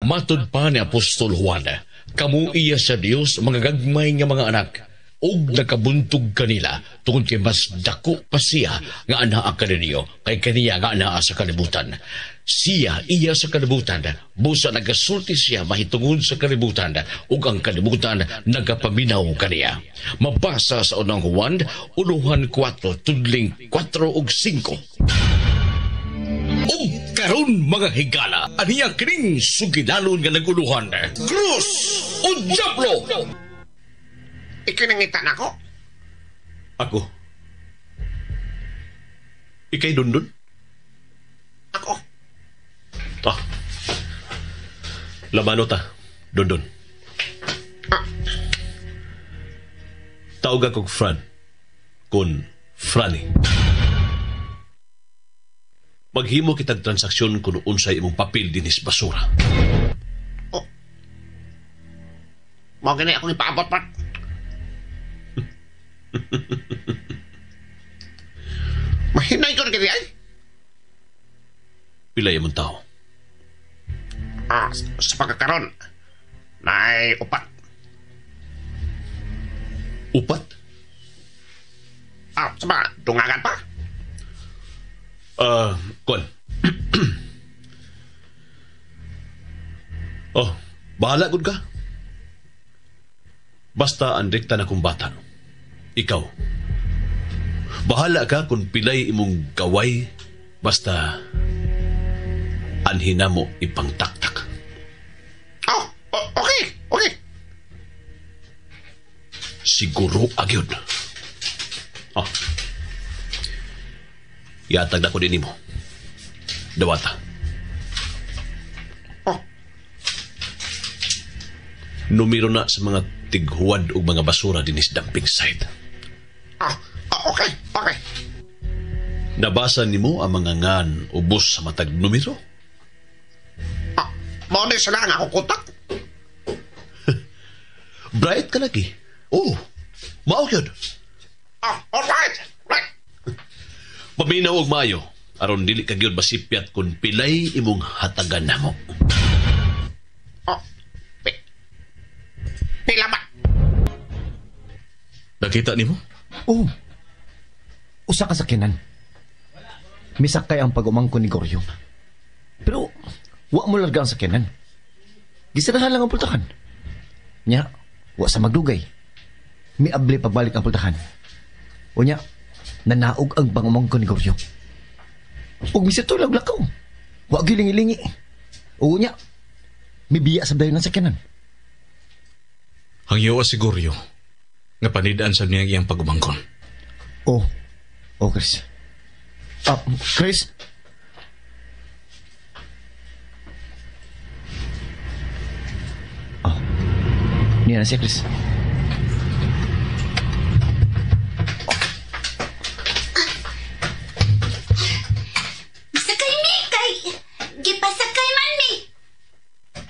Matud pa ni Apostol Juan, kamo iya sa Dios mga gagmay nga mga anak, ug nakabuntog kanila tungod kay mas dako pa siya nga anaa kaninyo kay kaniya nga anaa sa kalibutan. Siya iya sa kalibutan, busa nagasulti siya mahitungod sa kalibutan, ug ang kalibutan nagapaminaw kaniya. Mabasa sa Unang Juan, uluhan 4, tudling 4 ug 5. Ug karon mga higala, aniya kining sugilanon nga naguluhan, Krus o Diablo! Ikinangita na ko. Ako. Ikay dundun? Ako. Ah. Lamano ta, dundun. Ah. Tawag akong Fran. Kun Franny. Maghimo kitag transaksyon kung unsay imong papel dinis basura. Oh. Mao gani akong ipaabot, Pat. Mahinay ko na kini ay. Pila imong tao? Ah, sa pagkakaron, naay upat. Upat? Ah, sa mga dungagan pa. Kuan. Oh, bahala gud ka. Basta ang rekta na kong bata. Ikaw. Bahala ka kung pilay imong gaway, basta anhin na mo ipangtaktak. Oh, okay, okay. Siguro agyod. Oh. Yatag na ko din mo. Dawata. Oh. Numero na sa mga tighuwad og mga basura dinis dumping site. Ah, okay, okay. Nabasa nimo ang mga ngan ubos sa matag numero? Ah, mao ni sila ang akong kontak. Bright ka lagi. Oh, mao gyud. Ah, all right, right. Paminaw og maayo aron dili ka gyud masipyat kun pilay imong hatagan namo. Oh, pila ba? Nakita nimo? Oh. Usa ka sakyanan. Misakay ang pag-umangkon ni Goryo. Pero wa mo larga ang sakyanan. Gisarahan lang ang pultahan. Nya, wa sa magdugay. Miable pagbalik ang pultahan. Unya, nanaog ang pangumangkon ni Goryo. Ug misito lang lakaw. Wa gilingi-lingi. Unya, mibiya sa dayon ng sakyanan. Hangyo si Goryo nga panidaan sa niya iyang pag-umangkon. Oh, oh Chris. Ah, Chris? Oh, niya na siya, Chris. Sakay mi kay gipasakay man mi.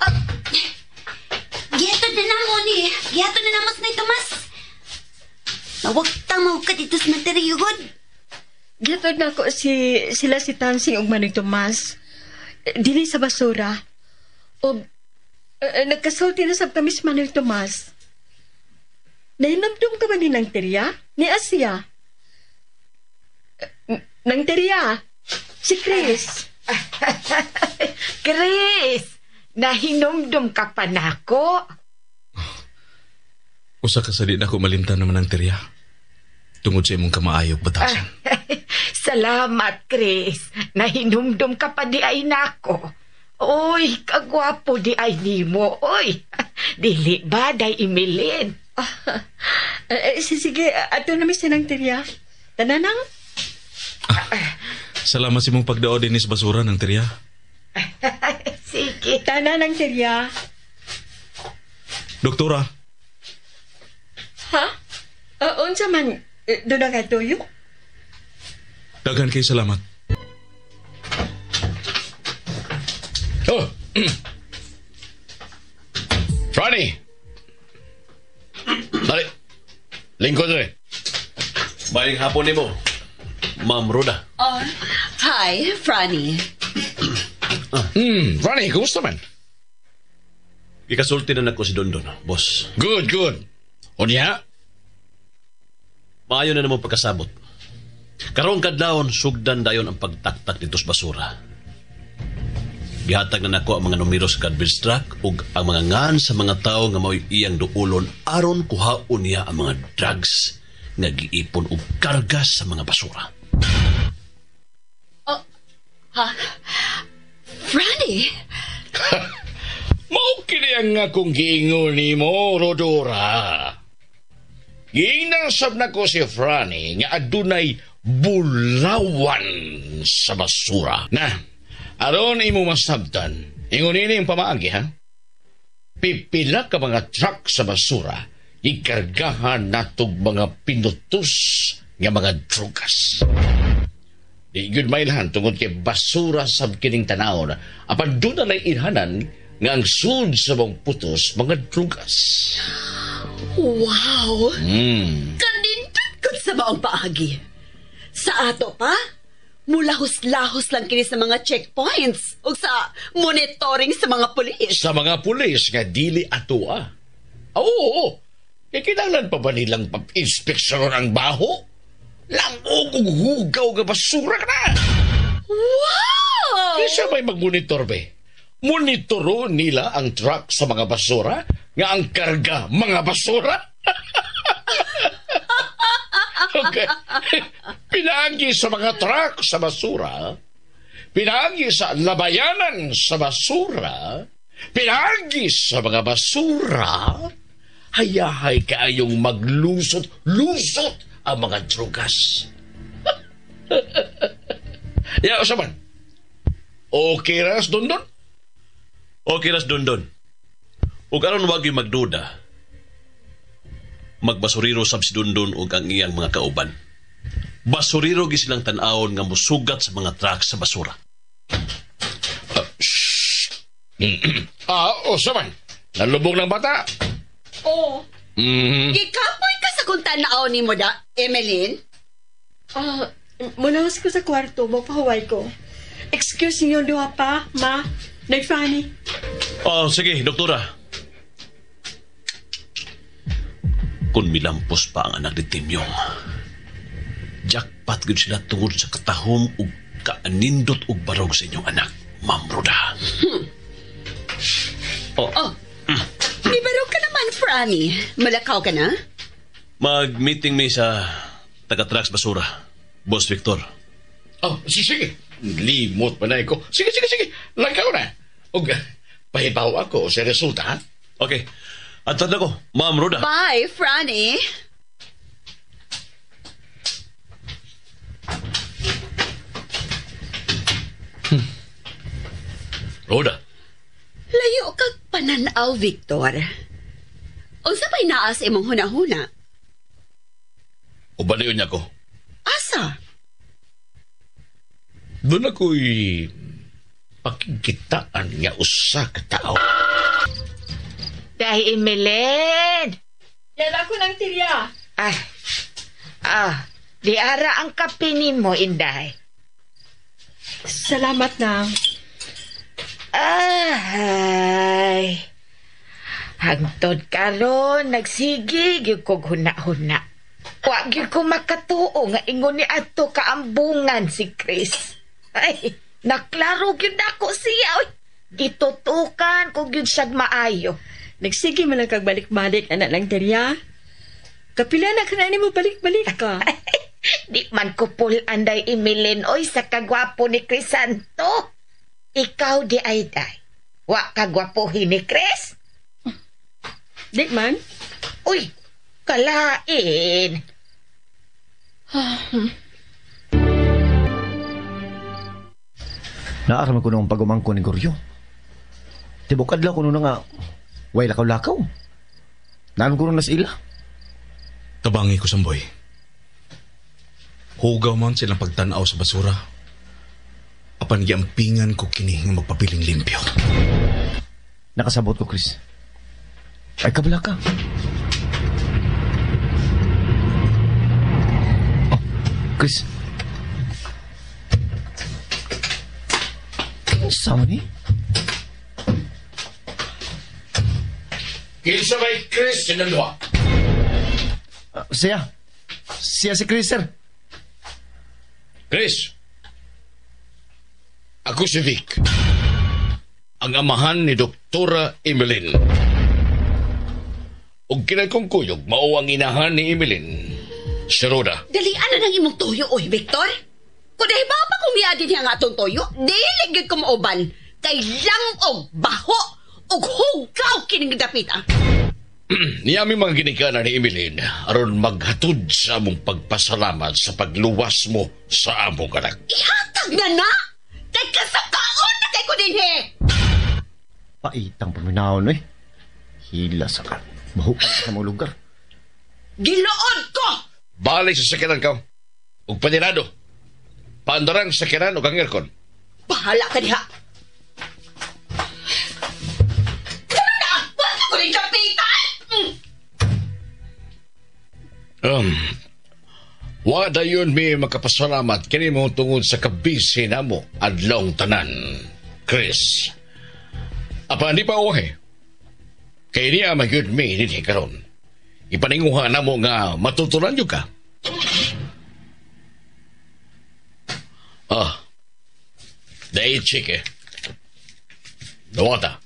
Oh, gihatod na namo ni. Gihatod na namo sa ni Tomas. Mawagtang mo ka dito sa materiyugod. Gihatod na ako sila si Tansing ug Manong Tomas. Dili sa basura. O nagkasulti na sab kami si Manong Tomas. Nahinamdum ka ba ni Nang Teria? Ni Asia? Nang Teria? Si Chris. Chris, nahinumdum ka pa nako. Usa ka sa di na ko malimtan naman ang Teria. Tungod sa imong kamaayog batasan. Salamat, Chris. Nahinumdum ka pa di ay nako. Oy, kagwapo di ay nimo. Oy, dili ba day Emilin? Sige, ato na mi si Nang Teria. Tananang? Salamat sa imong pagdao dinis basura ng Teria. Sige. Tananang Teria. Doktora. Ha? Unsa man doon na katuyo? Daghan kay salamat. Oh. Franny. Dali. Lingkod rin. Bayang hapon nimo, Ma'am Roda. Oh, hi, Franny. Franny, kumusta man? Gikasulti na nako si Dondon, boss. Good, good. Unya? Maayo na namo pagkasabot. Karong kadlawon sugdan dayon ang pagtaktak dito sa basura. Gihatag na nako ang mga numero sa garbage truck ug ang mga ngan sa mga tawo nga mao'y iyang duolon aron kuhaon niya ang mga drugs nga giipon og karga sa mga basura. Oh, ha? Franny? Mao kini ang akong giingon nimo, Rodora. Giingnan sab nako si Franny nga adunay bulawan sa basura. Na, aron imo masabtan, ingon nini ang pamaagi, ha? Pipila ka mga truck sa basura, ikargahan natog mga pinutos nga mga drugas. Di gyud mailhan tungod kay basura sab kining tanawon, apan doon na ilhanan nga ang sud sa mong putos mga drugas. Wow! Kanindot kod sa maong paagi. Sa ato pa, mulahos-lahos lang kini sa mga checkpoints o sa monitoring sa mga pulis. Sa mga pulis nga dili atoa. Oo, kaya kinahanglan pa ba nilang inspeksyon ang baho? Langog og hugaw nga basura ka na! Wow! Kaysa may magmonitor be. Monitoro nila ang truck sa mga basura nga ang karga mga basura. Okay. Pinaagi sa mga truck sa basura, pinaagi sa labayanan sa basura, pinaagi sa mga basura, hayahay kaayong maglusot-lusot ang mga drugas. Ya, usaman. Okay ras, Dondon? Okay ras, Dondon. Ug aron wag gyud magduda, magbasuriro sab si Dondon ug ang iyang mga kauban. Basuriro gi silang tan-awon nga musugat sa mga truck sa basura. Usaman. Nalubog ng bata. Oo. Gikapoy ka sa kung tanaw ni mo da, Emeline? Mulahos ko sa kwarto, magpahuway ko. Excuse niyo duha pa, ma. Nag-Franny. Oh, sige, doktora. Kung milampos pa ang anak ni Timyong, jackpot gud sila tungod sa katahom ug kaanindot og barog sa inyong anak, Ma'am Roda. Oh. May barog ka naman, Franny. Malakaw ka na? Mag-meeting mi sa taga-trucks basura, Boss Victor. Oh, sige. Limot pa na ko. Sige. Lakaw na. Og pahibaw ako sa resulta, ha? Okay. Antad na ko, Ma'am Roda. Bye, Franny. Roda. Layo kag pananaw, Victor. Unsa pa'y naa sa imong huna-huna? Ubalion niya ko. Asa? Doon ako'y pakikitaan nga usa ka tao. Dahil Emeline! Yan ako ng tirya. Di ara ang kape nimo, Inday. Salamat na. Ay. Hangtod karon nagsige gyud kog huna-huna. Wa gyud ko makatuo nga ingon ni adto kaambungan si Chris. Ay, naklaro gyud nako siya. Oy, gitutukan ko gyud siyag maayo. Nagsige man lang kag balik-balik anak ng tirya. Kapila na ka na nimo balik-balik ka. Di man ko anday Emeline oy sa kagwapo ni Crisanto. Ikaw di ay day. Wa kagwapohin ni Chris? Di man. Uy, kalain. Naaraman ko noong pag-umangko ni Goryo. Tibok adlaw ko noon nga, way lakaw-lakaw. Naan ko noon nas ila. Tabangi ko, Samboy. Hugaw man silang pagtanaw sa basura. Apan giampingan ko kini nga magpabiling limpyo. Nakasabot ko, Chris. Ay, kabala ka. Oh, Chris. Kinsa man ni? Kinsa may Chris sinanwa? Siya. Siya si Chris, sir. Chris. Ako si Vic. Ang amahan ni Doktora Emeline. Ug kinay kong kuyog, mao ang inahan ni Emeline, si Rhoda. Dalian na ng imong tuyo, oy, Victor. Kung dahil ba pa kung miya din nga atong tuyo, dili gyud ko mauban. Kay langog, baho, ug hugaw kining dapit, ah. Niya aming mga ginikanan ni Emeline aron maghatod sa among pagpasalamat sa pagluwas mo sa among anak. Ihatag na na! Kay kasukaon na kay ko dinhi! Paitang paminahon, eh. Hila sa ka. Bahukan ka sa mga lugar. Gilood ko! Balik sa sakyanan ka. Ug panirado. Paandarang sakyanan ug ang aircon. Bahala ka diha. Ano na? Wala ko rin kapitan! Wa dayon mi makapasalamat kini mo tungod sa kabisi namo adlong tanan, Chris. Apan di pa uwahe. Kay niya magyud mi dinhi karon. Ipaninguha namo nga matuturan yun ka. Ah. Dahil chike. Dawata.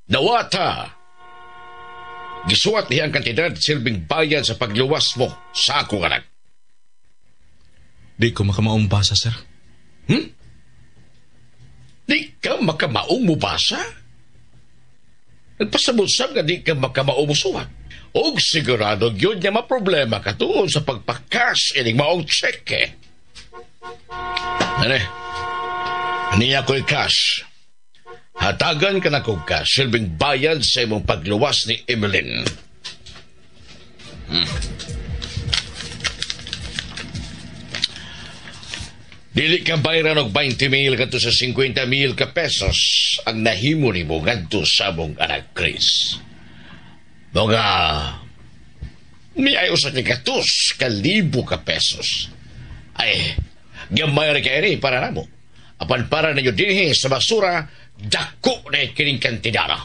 Dawata. Gisuwat niya ang kantidad silbing bayad sa pagluwas mo sa akong anak. Di ko makamaong basa, sir. Di ka makamaong mubasa? Nagpasabot-sab nga di ka makamaong musuwat. Og sigurado yun niya maproblema ka tuon sa pagpakas ining maong tseke. Ano? Niya ko'y cash. Hatagan ka na kong cash, silbing bayad sa imong pagluwas ni Emeline. Dili ka bayaran og 20,000 kadto sa 50,000 ka pesos ang nahimo nimo ngadto sa among anak Chris. Mga ni ay usa ka gatos ka libo ka pesos. Ay, gamay ra kay ni para namo. Apan para ninyo dinhi sa basura, dako na kining kantidara.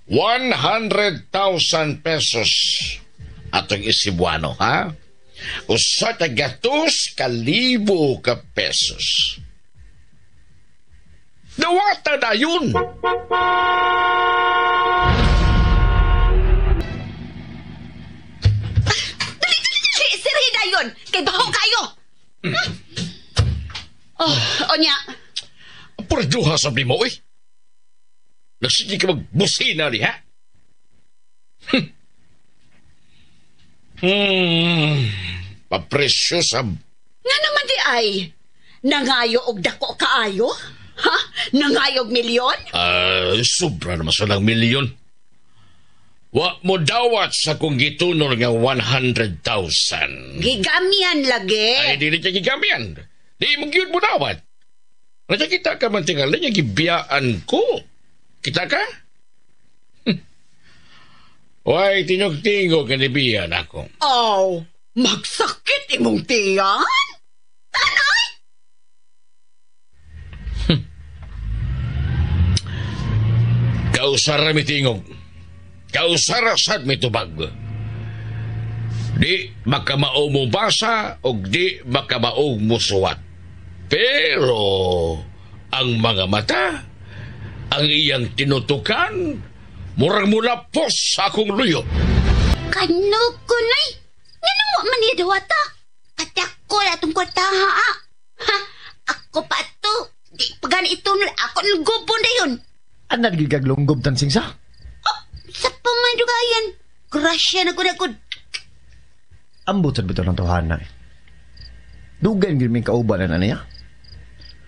100,000 pesos atong Isibuano, ha? Usa ka gatos ka libo ka pesos. Dawata na yun! Dali, sir, hidayon! Kay baho kayo! Oh, onya. Perduha sa mo, eh. Nagsige ka magbusina ni, ha? Papresyo sa... Nga naman di ay, nangayo og dako kaayo? Ha? Nangayo og milyon? Sobra naman sa lang milyon. Wa mo dawat sa kong gitunol nga 100,000. Gigamian lagi. Ay, di rin gigamian. Di mo gyud mo dawat. Radya kita ka man tingali nga gibiyaan ko. Kita ka? Way, tinog-tingog ka nibiyan ako. Oh, magsakit imong tiyan? Tanay! Kausara mi tingog. Kausara sad mi tubag. Di makamao mo basa o di makamao mo suwat. Pero ang mga mata, ang iyang tinutukan, murang mula pos sa akong luyo. Kanukunay! Nga nang man niya dawata? Katakol atong kwartaha, ah. Ha? Ako pa ato. Di pa gani ito nul. Ako nagubon na yun. Ano nagigag-lunggob tansing sa? Oh, sa pamandugayan. Grasya na gud-gud. Ambot sa bitaw ng tawhana eh. Dugan gyud may kauban na niya.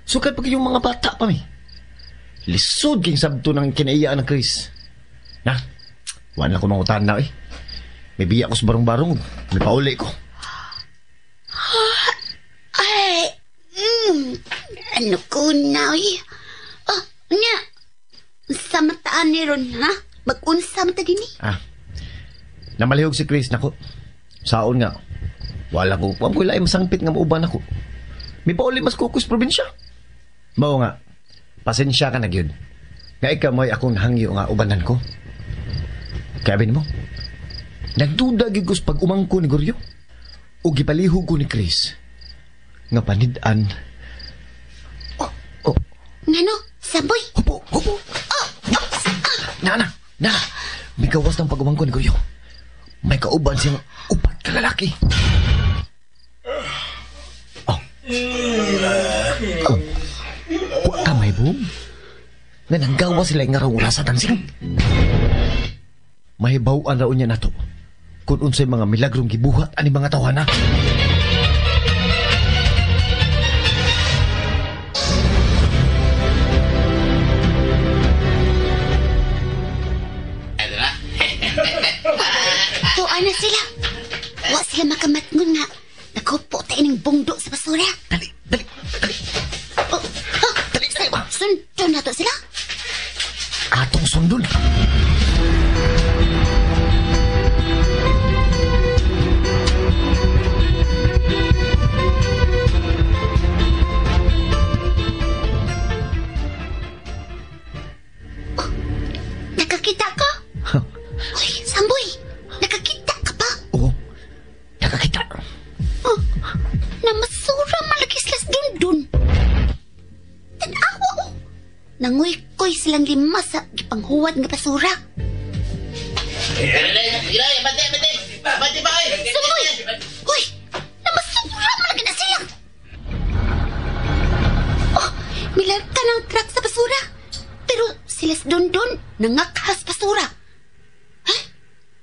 Sukad pa kayong mga bata pa mi. Lisod king sabto ng kinaiyaan ng Chris. Na, wala ko mangutan na eh. May biya ko sa barong-barong. May pauli ko. Ay, ano ko na eh. Oh, nya. Unsa mataan ni ron, ha? Mag-unsa mata din eh. Ah, namalihog si Chris nako. Saon nga. Wala ko. Wala ko ilaing masangpit nga mauban ako. May pauli mas kukus probinsya. Mao nga. Pasensya ka na gyud. Nga ikaw mo'y akong nahangyo nga ubanan ko. Kaya mo, nagduda gyud ko sa pag-umangko ni Goryo. O gipalihog ko ni Chris. Nga panid-an. Oh. Oh. Ngano? Samboy? Hupo! Hupo! Oh! Nana! Nana! Migawas ng pag-umangko ni Goryo. May kauban siyang upat ka lalaki. Oh. Oh. Wa ka may boom. Nga nanggawa sila nga raw sa dancing. Mahibaw-an raw niya nato kung unsay mga milagrong gibuhat ani mga tawhana. Tuwa na sila. Wa sila makamatngon nga. Nagkupo tayo ng bungdo sa basura. Dali, dali, dali. Oh, oh, dali, dali ba? Sundon na to sila. Atong sundon. Oh, nakakita ka? Uy, Samboy, nakakita ka pa? Oo, nakakita. Oh, namasura malagi sila sa dundun. Tanawa, oh. Nanguy-koy silang lima sa gipanghuwad nga basura. Samboy! Uy, namasura malagi na sila. Oh, milarka ng truck sa basura. Pero sila sa dundun, nangakhas basura. Ha?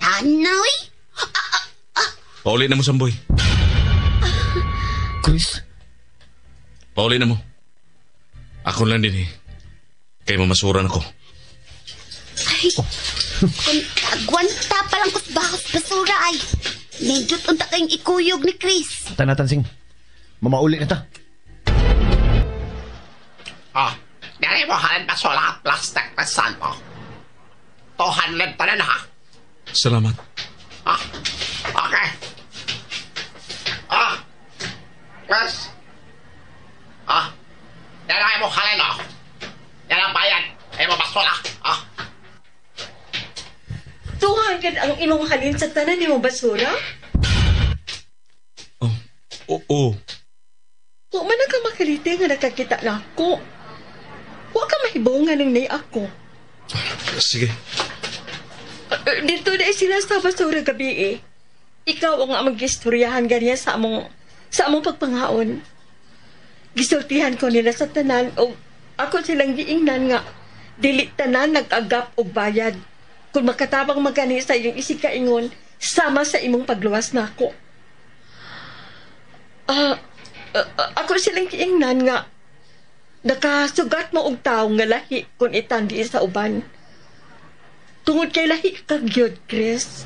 Tanoy? Pauli na mo, Samboy. Chris? Pauli na mo. Ako lang din eh. Kay mamasuran ako. Ay, kung agwanta pa lang ko sa bahos basura ay. Nindot unta kayong ikuyog ni Chris. Tanatansing, mamauli na ta. Ah, dali mo halin basura plastic na san mo. 200 pa na ha. Salamat. Ah, okay. Ah, Chris. Ah, dali mo halin oh. Yan ang bayan. Ay mo basura. Ah. 200 ang imong halin sa tanan nimo basura? Oh, oo. Wa man ka makalite nga nakakita na ako. Wa ka mahibaw nga nang nay ako. Sige. Dito na sila sa basura gabi eh. Ikaw ang among gistoryahan ganiya sa among pagpangaon. Gisultihan ko nila sa tanan o ako silang giingnan nga dili tanan nag-agap og bayad. Kung makatabang magani sa iyong isikaingon, sama sa imong pagluwas nako. Ako silang giingnan nga nakasugat mo og tawo nga lahi kung itandi sa uban. Tungod kay lahi ka gyud, Chris.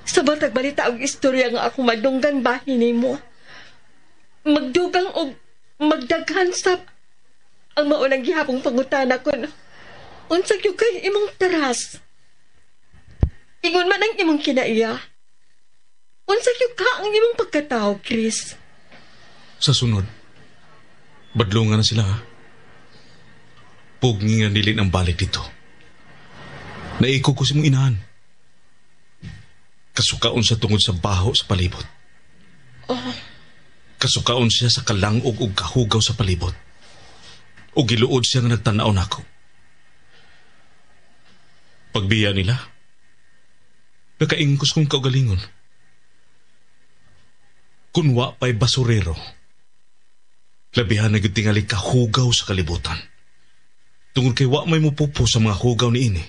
Sa batag balita og istorya nga ako madunggan bahin nimo. Magdugang og magdaghan sa ang maunang gihapong pangutana kon unsa gyud kay imong taras. Ingon man ang imong kinaiya. Unsa gyud ka ang imong pagkatao, Chris? Sa sunod, badlungan na sila, ha? Pugni nga nilin ang balik dito. Naiko ko si mong inahan. Kasukaon siya tungod sa baho sa palibot. Oh. Kasukaon siya sa kalangog ug kahugaw sa palibot. O giluod siya nga nagtanaw nako. Pagbiya nila, nakaingkos kong kaugalingon. Kunwa pa'y basurero, labihan na gyud tingali kahugaw sa kalibutan. Tungod kay wa may mupupo sa mga hugaw ni ini.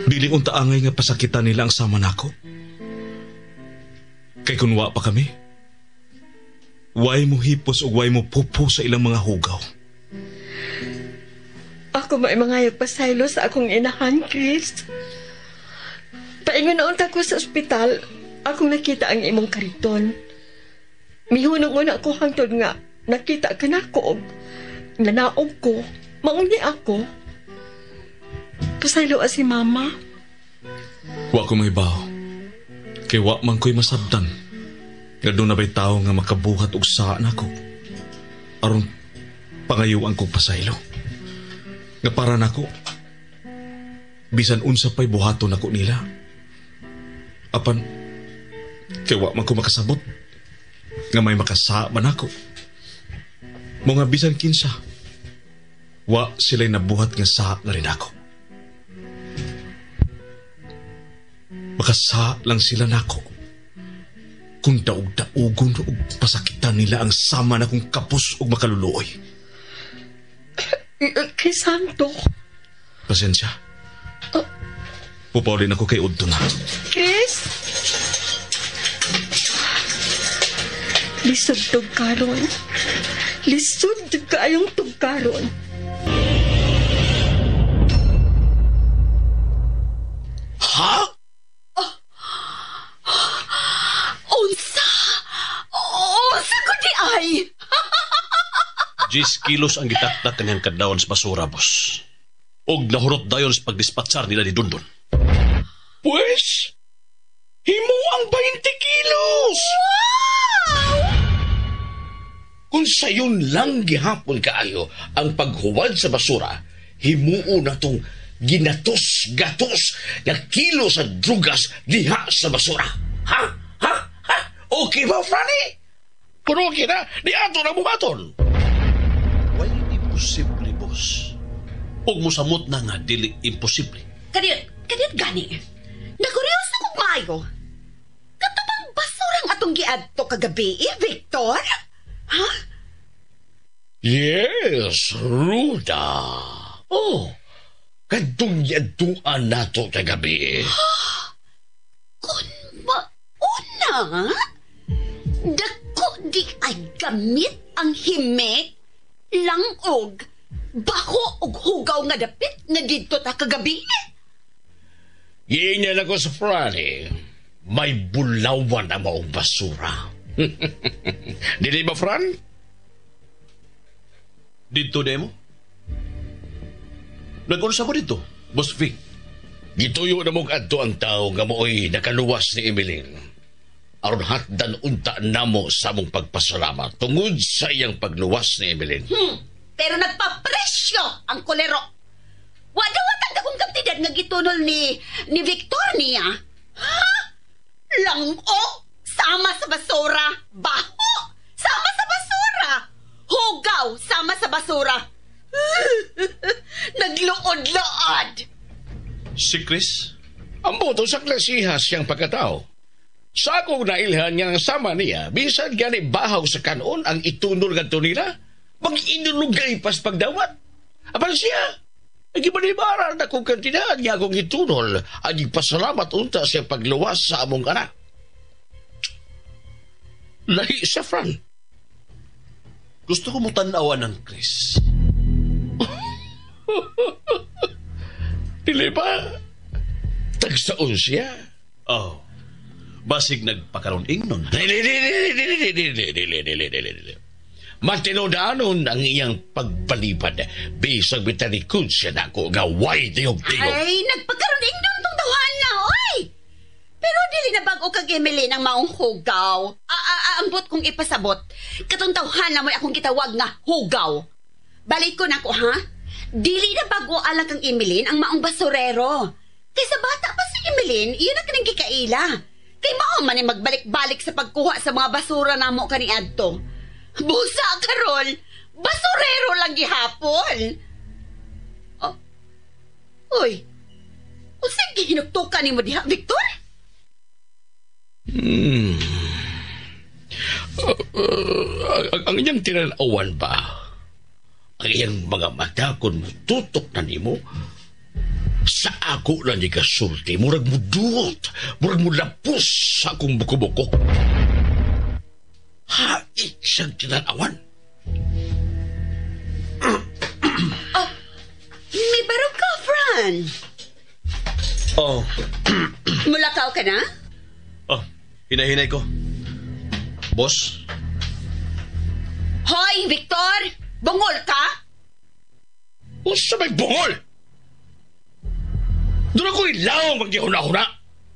Dili unta angay nga pasakitan nila ang sama nako. Kay kunwa pa kami, way mo hipos o way mo pupo sa ilang mga hugaw. Ako may mangayag pasaylo sa akong inahan, Chris. Paingon na unta ko sa ospital, akong nakita ang imong kariton. Mihunong-una ko hangtod nga, nakita ka na ako og nanaog ko, mauni ako. Pasaylo si mama. Wa ko may baho. Kay wa man ko'y masabdan. Nga doon na ba'y tao nga makabuhat og saan ako. Aron pangayuan kong pasaylo. Nga para nako, bisan unsa pa'y buhaton nako nila. Apan, kay wa man ko makasabot nga may makasa man ako. Mga bisan kinsa, wa sila'y nabuhat nga sa na rin ako. Makasa lang sila nako. Kung daog-daogon o pasakitan nila ang sama na kong kapos o makaluluoy. Crisanto. Pasensya. Pupaulin ako kay Udto na. Chris? Lisod tugkaron. Lisod kaayong tugkaron. Ha? Unsa? Unsa ko di ay? 10 kilos ang gitaktak kaniyang kadlawon sa basura, boss. Og nahurot dayon sa pagdispatsar nila ni Dundon. Pues, himo ang 20 kilos! Wow! Kung sayon lang gihapon kaayo ang paghuwad sa basura, himuo na tong ginatos-gatos na kilo sa drugas diha sa basura. Ha? Ha? Ha? Okay ba, Franny? Kung okay na, di ato na buhaton. Why imposible, boss? Og mosamot na nga dili imposible. Kadiyot gani. Nakuryoso kong maayo. Katubang basurang atong giadto kagabi, eh, Victor? Ha? Yes, Ruda. Oh, kadtong giadtuan nato kagabi. Kung mauna, dako di ay gamit ang himik, langog, baho og hugaw nga dapit nga didto ta kagabi. Giingnan ako sa Franny. May bulawan ang maong basura. Dili ba, Fran? Dito demo? Nag-unsa mo dito, Boss Vic? Gituyo na mong adto ang tao nga mooy nakaluwas ni Emeline. Aron hatdan unta namo sa among pagpasalamat tungod sa iyang pagluwas ni Emeline. Pero nagpapresyo ang kolero. Wala watag akong kantidad nga gitunol ni Victor niya. Ha? Langog, sama sa basura. Baho, sama sa basura. Hugaw, sama sa basura. Nagluod-luod. Si Chris? Ang boto sa klasiha siyang pagkatao. Sa akong nailhan niya ang sama niya, bisan gani bahaw sa kanon ang itunol ngadto nila, mag-inulugay pas pagdawat. Apan siya, nagibanibaran na kong kantidad niya akong itunol ang ipasalamat unta siya pagluwas sa among anak. Lahi siya, Fran. Gusto ko mo tanawan ng Chris. Dili ba? Tagsaon siya. Oh. Basig nagpakaroon ingnon. Dili, dili, dili, dili, dili, dili, dili, dili. Matinodaanon ang iyang pagbalibad. Bisag bitalikod siya na ako nga way tiyog-tiyog. Ay, nagpagkaroon ingnon tong tawahan na, oy! Pero dili na bag-o kag Emeline ang maong hugaw. Ambot kong ipasabot. Katong tawhan na mo'y akong gitawag nga hugaw. Balik ko na ko, ha? Dili na bag-o alang kang Emeline ang maong basurero. Kaysa bata pa si Emeline, iyon ang kanang gikaila. Kay mao man ay magbalik-balik sa pagkuha sa mga basura namo kaniadto. Busa karol, basurero lang gihapon. Oh. Uy, unsay gihinuktukan nimo diha, Victor? Ang iyang tinanawan ba? Ang iyang mga mata kung tutok na nimo sa ako lang ni kasulti, murag muduot, murag mulapos sa akong buko-buko. Hait siyang tinanawan. May barog ka, Fran. Oh. Mulakaw ka na? Oh, hinahinay ko. Boss? Hoy, Victor! Bungol ka? Unsa may bungol? Doon ako ilaw magyahuna-huna.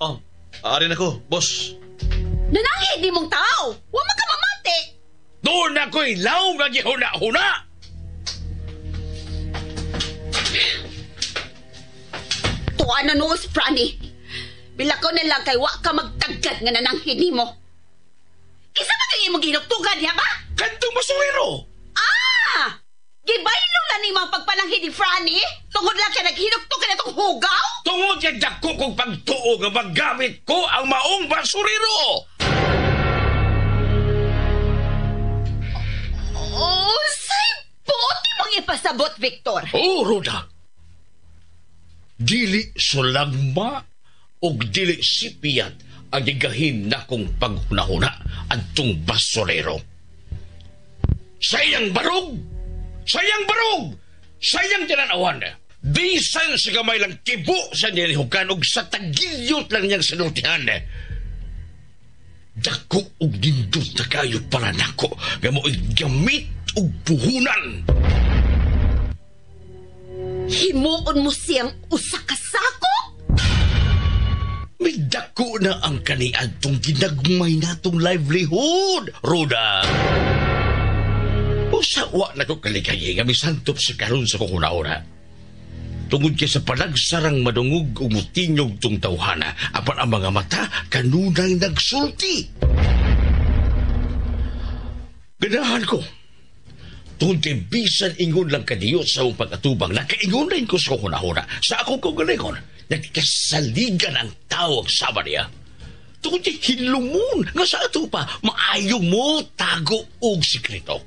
Oh, aarin ako, boss. Nananghid ni mong tao. Huwag man ka mamati. Doon ako ilaw magyahuna-huna. Tuan na noos, Franny. Bila ko na lang kay wa ka magtagad nga nananghin nimo. Kinsa ba kay imong ginuktugan diha ba? Kantong basurero! Ah! Gibaylo lang nimo ang pagpananghin ni Franny? Tungod lang kay naghinukto ka na itong hugaw? Tungod kay dako kong pagtuo nga magamit ko ang maong basurero! Oh, say buti mong ipasabot, Victor. Oh, Roda. Dili sulagma og dili sipiyat ang gigahin nakong paghunahuna adtong basurero. Sayang barog! Sayang barog! Sayang tinanawan! Bisan sa gamay lang kibo sa nilihukan og sa tagilyot lang niyang sinultihan. Dako og nindot na kayo para nako nga mo'y gamit og puhunan. Himuon mo siyang usa ka sako? May dako na ang kaniadtong ginagmay natong livelihood, Roda. Usa wa na ko kaligay nga misantop sa karon sa kukunaura. Tungod kay sa palagsarang madungog ug motingog tong tawhana, apan ang mga mata kanunang nagsulti. Ganahan ko. Tungod kay bisan ingon lang kadiyot sa akong pag-atubang, nakaingon rin ko sa kukunahuna, sa akong kaugalingon, nagkasaligan ang tao ang sama niya. Tungod kay hilumon nga sa ato pa, maayo mo tago og sikreto.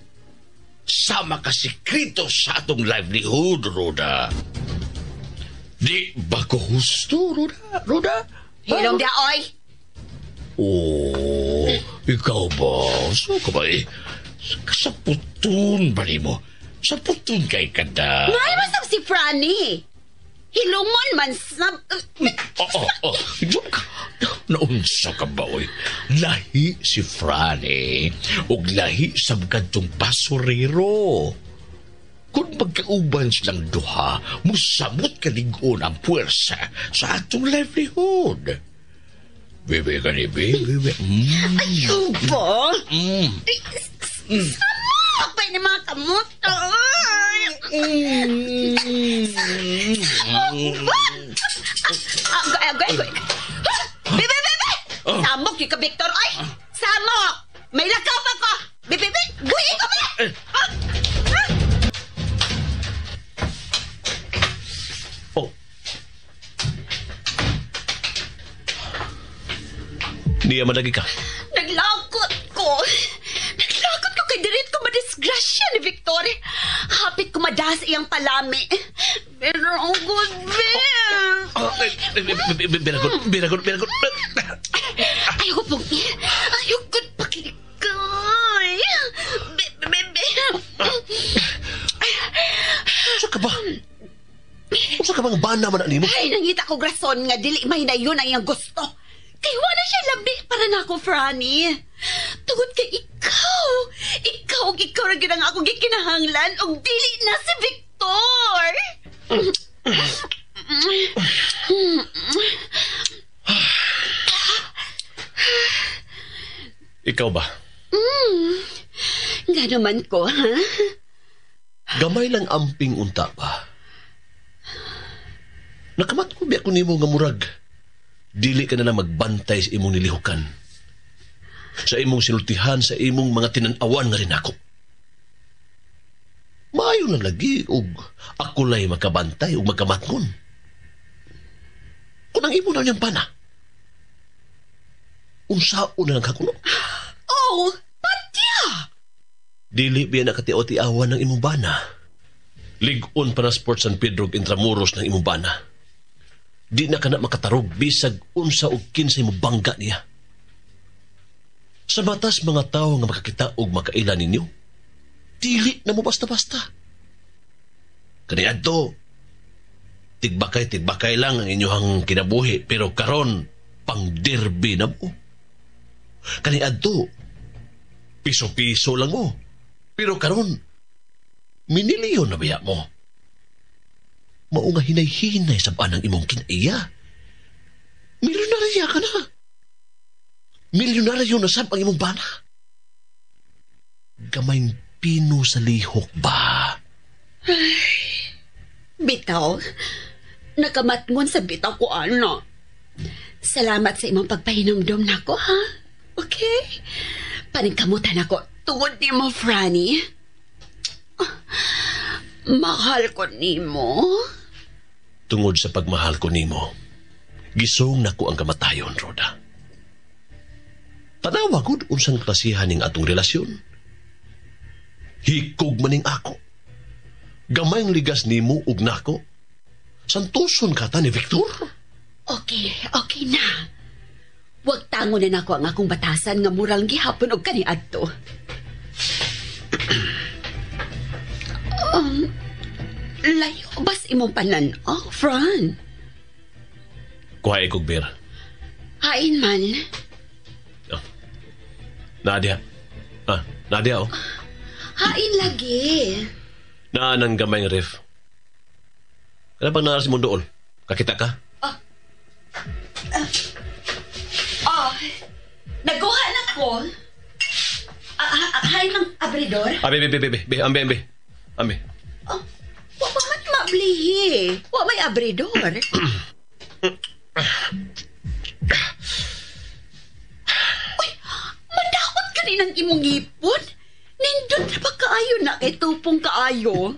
Sama ka sikreto sa atong livelihood, Roda. Di ba ko husto, Roda? Roda? Hilong dia, oy! Oh, ikaw ba? So ka ba eh? Sa putun ba mo? Sa putun kay kada. Mahal man sab si Franny. Hilumon man sab... Oh. Naunsa ka ba, oy? Lahi si Franny ug lahi sa kadtong basurero. Kung magkauban silang duha, musamot kalig-on ang puwersa sa atong livelihood. Bebe ka ni, bebe. Ayaw ba? Sama pa ni mga kamot. Ay! Agoy, agoy. Bebe, bebe! Samok yung ka, Victor. Ay! Samok! May lakaw pa ko! Bebe, bebe! Buhi ko ba? Oh. Niya malagi ka. Naglakot ko. Naglakot ko kay dirit ko madisgrasya ni Victor. Hapit ko madas iyang palami. Pero ang good, Bill. Biragon, biragon, biragon. Ayaw ko pong... Ayaw ko pakilikay. Bebe, bebe. Usa ka ba? Usa ka bang bana man nimo? Ay, nangita ko grason nga dili may na yun ang iyang gusto. Kay wala siya labi para nako, Franny. Tungod kay ikaw. Ikaw ug ikaw ra gyud ang akong gikinahanglan ug dili na si Victor. Ikaw ba? Nga naman ko, ha? Gamay lang amping unta ba? Nakamat ko biya ko nimo nga murag. Dili ka na lang magbantay sa imong nilihukan. Sa imong sinultihan, sa imong mga tinan-awan nga rin ako. Maayo na lagi og ako lay makabantay og makamatngon. Kung ang imo na niyang pana, unsao na lang kakuno? Oh, patya! Dili biya nakatiaw-tiawan ng imong bana. Lig-on pa na Sport San Pedro ug Intramuros ng imong bana. Di na ka na makatarog bisag unsa og kinsay mo bangga niya. Sa matas mga tao nga makakita og makaila ninyo, dili na mo basta-basta. Kaniadto, tigbakay-tigbakay lang ang inyong kinabuhi, pero karon pang derby na mo. Kaniadto, piso-piso lang mo. Pero karon, minilyon na biya mo. Mao nga hinay-hinay sa ang imong kinaiya. Milyonarya ka na. Milyonaryo na sab ang imong bana. Gamayng pino sa lihok ba? Bitaw, Nakamatngon sa bitaw ko, ana. Salamat sa imong pagpahinumdom nako, ha? Okay? Paningkamutan ako tungod nimo, Franny. Mahal ko nimo. Tungod sa pagmahal ko nimo, gisong nako ang kamatayon, Roda. Tanawa gud unsang klasihan ning atong relasyon. Hikog maning ako. Gamayng ligas nimo ug nako. Santuson ka ta ni Victor. Okay, okay na. Wag tango na nako ang akong batasan nga mural gihapon og kaniadto. Layo bas imong panan-aw, Fran. Kuha kog beer. Hain man. Oh. Nadia. Ah, Nadia oh. Hain lagi. Naa nang gamay nga ref. Kana bang naara si Mundool? Kakita ka? Naguha na ko. Hain mang abridor. Abi, be, be, be, be, ambe, ambe. Ambe. Oh, wa pa man maablihi. Wa may abridor. Uy, mandakot ka rin ang imong ipon. Nindot na ba kaayo na kay tupong kaayo?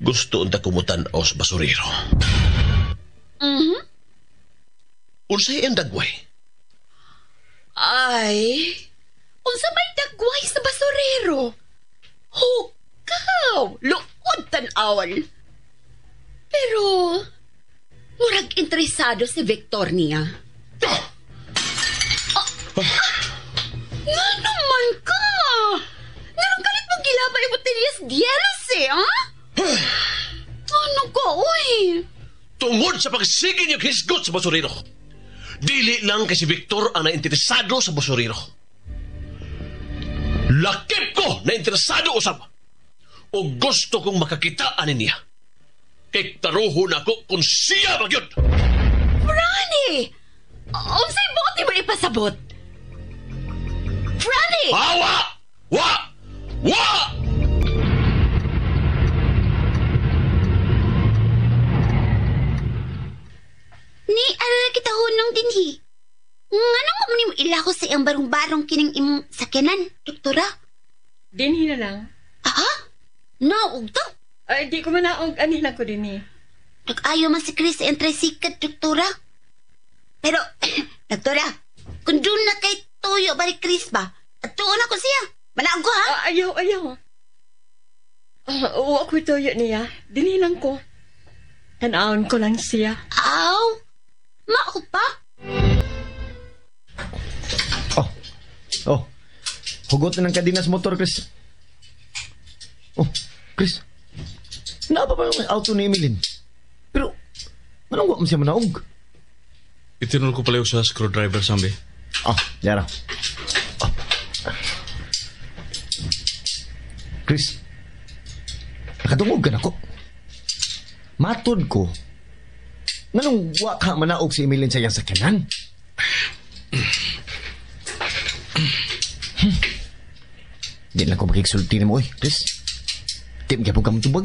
Gusto unta kumutan-aw sa basurero. Mm-hmm. Unsay ang dagway? Ay, unsa may dagway sa basurero? Hukaw! Luod tan-awon. Pero, murag interesado si Victor niya. Nga naman ka! Nganong kalit mong gilabay mo tiniyas dielos eh, ha? Ano ka, uy? Tungod sa pagsige niyo hisgot sa basurero. Dili lang kay si Victor ang nainteresado sa basurero. Lakip ko na interesado usab. O gusto kong makakita ani niya. Kay taruho na ko kung siya ba gyud. Franny! Unsay buot mo ipasabot? Franny! Awa! Wa! Wa! Ni, ara kita hunong dinhi. Nganong mo nimo ilako sa iyang barong-barong kining imong sakyanan, doktora? Dinhi na lang. Aha? Naog to? Ay, di ko manaog. Ani lang ko dinhi. Nag-ayo man si Chris sa iyang tricycle, doktora. Pero, doktora, kung doon na kay tuyo ba ni Chris ba? At tuon ako siya. Manaog ko, ha? Ayaw, ayaw. Oo, ako'y tuyo niya. Dinhi lang ko. Tanawon ko lang siya. Aw, mao pa? Oh, hugot na ng kadinas motor, Chris. Oh, Chris. Naa pa yung auto ni Emilyn? Pero, anong wa man siya manaog? Itinul ko pala yung sa screwdriver, Sambi. Ah, yara. Oh. Chris, nakadungog ka na ko. Matod ko, nganong wa ka manaog si Emilyn sa iyang sakyanan? Di lang ko makiksulti ni mo, oy, Chris. Di mo kaya tubag.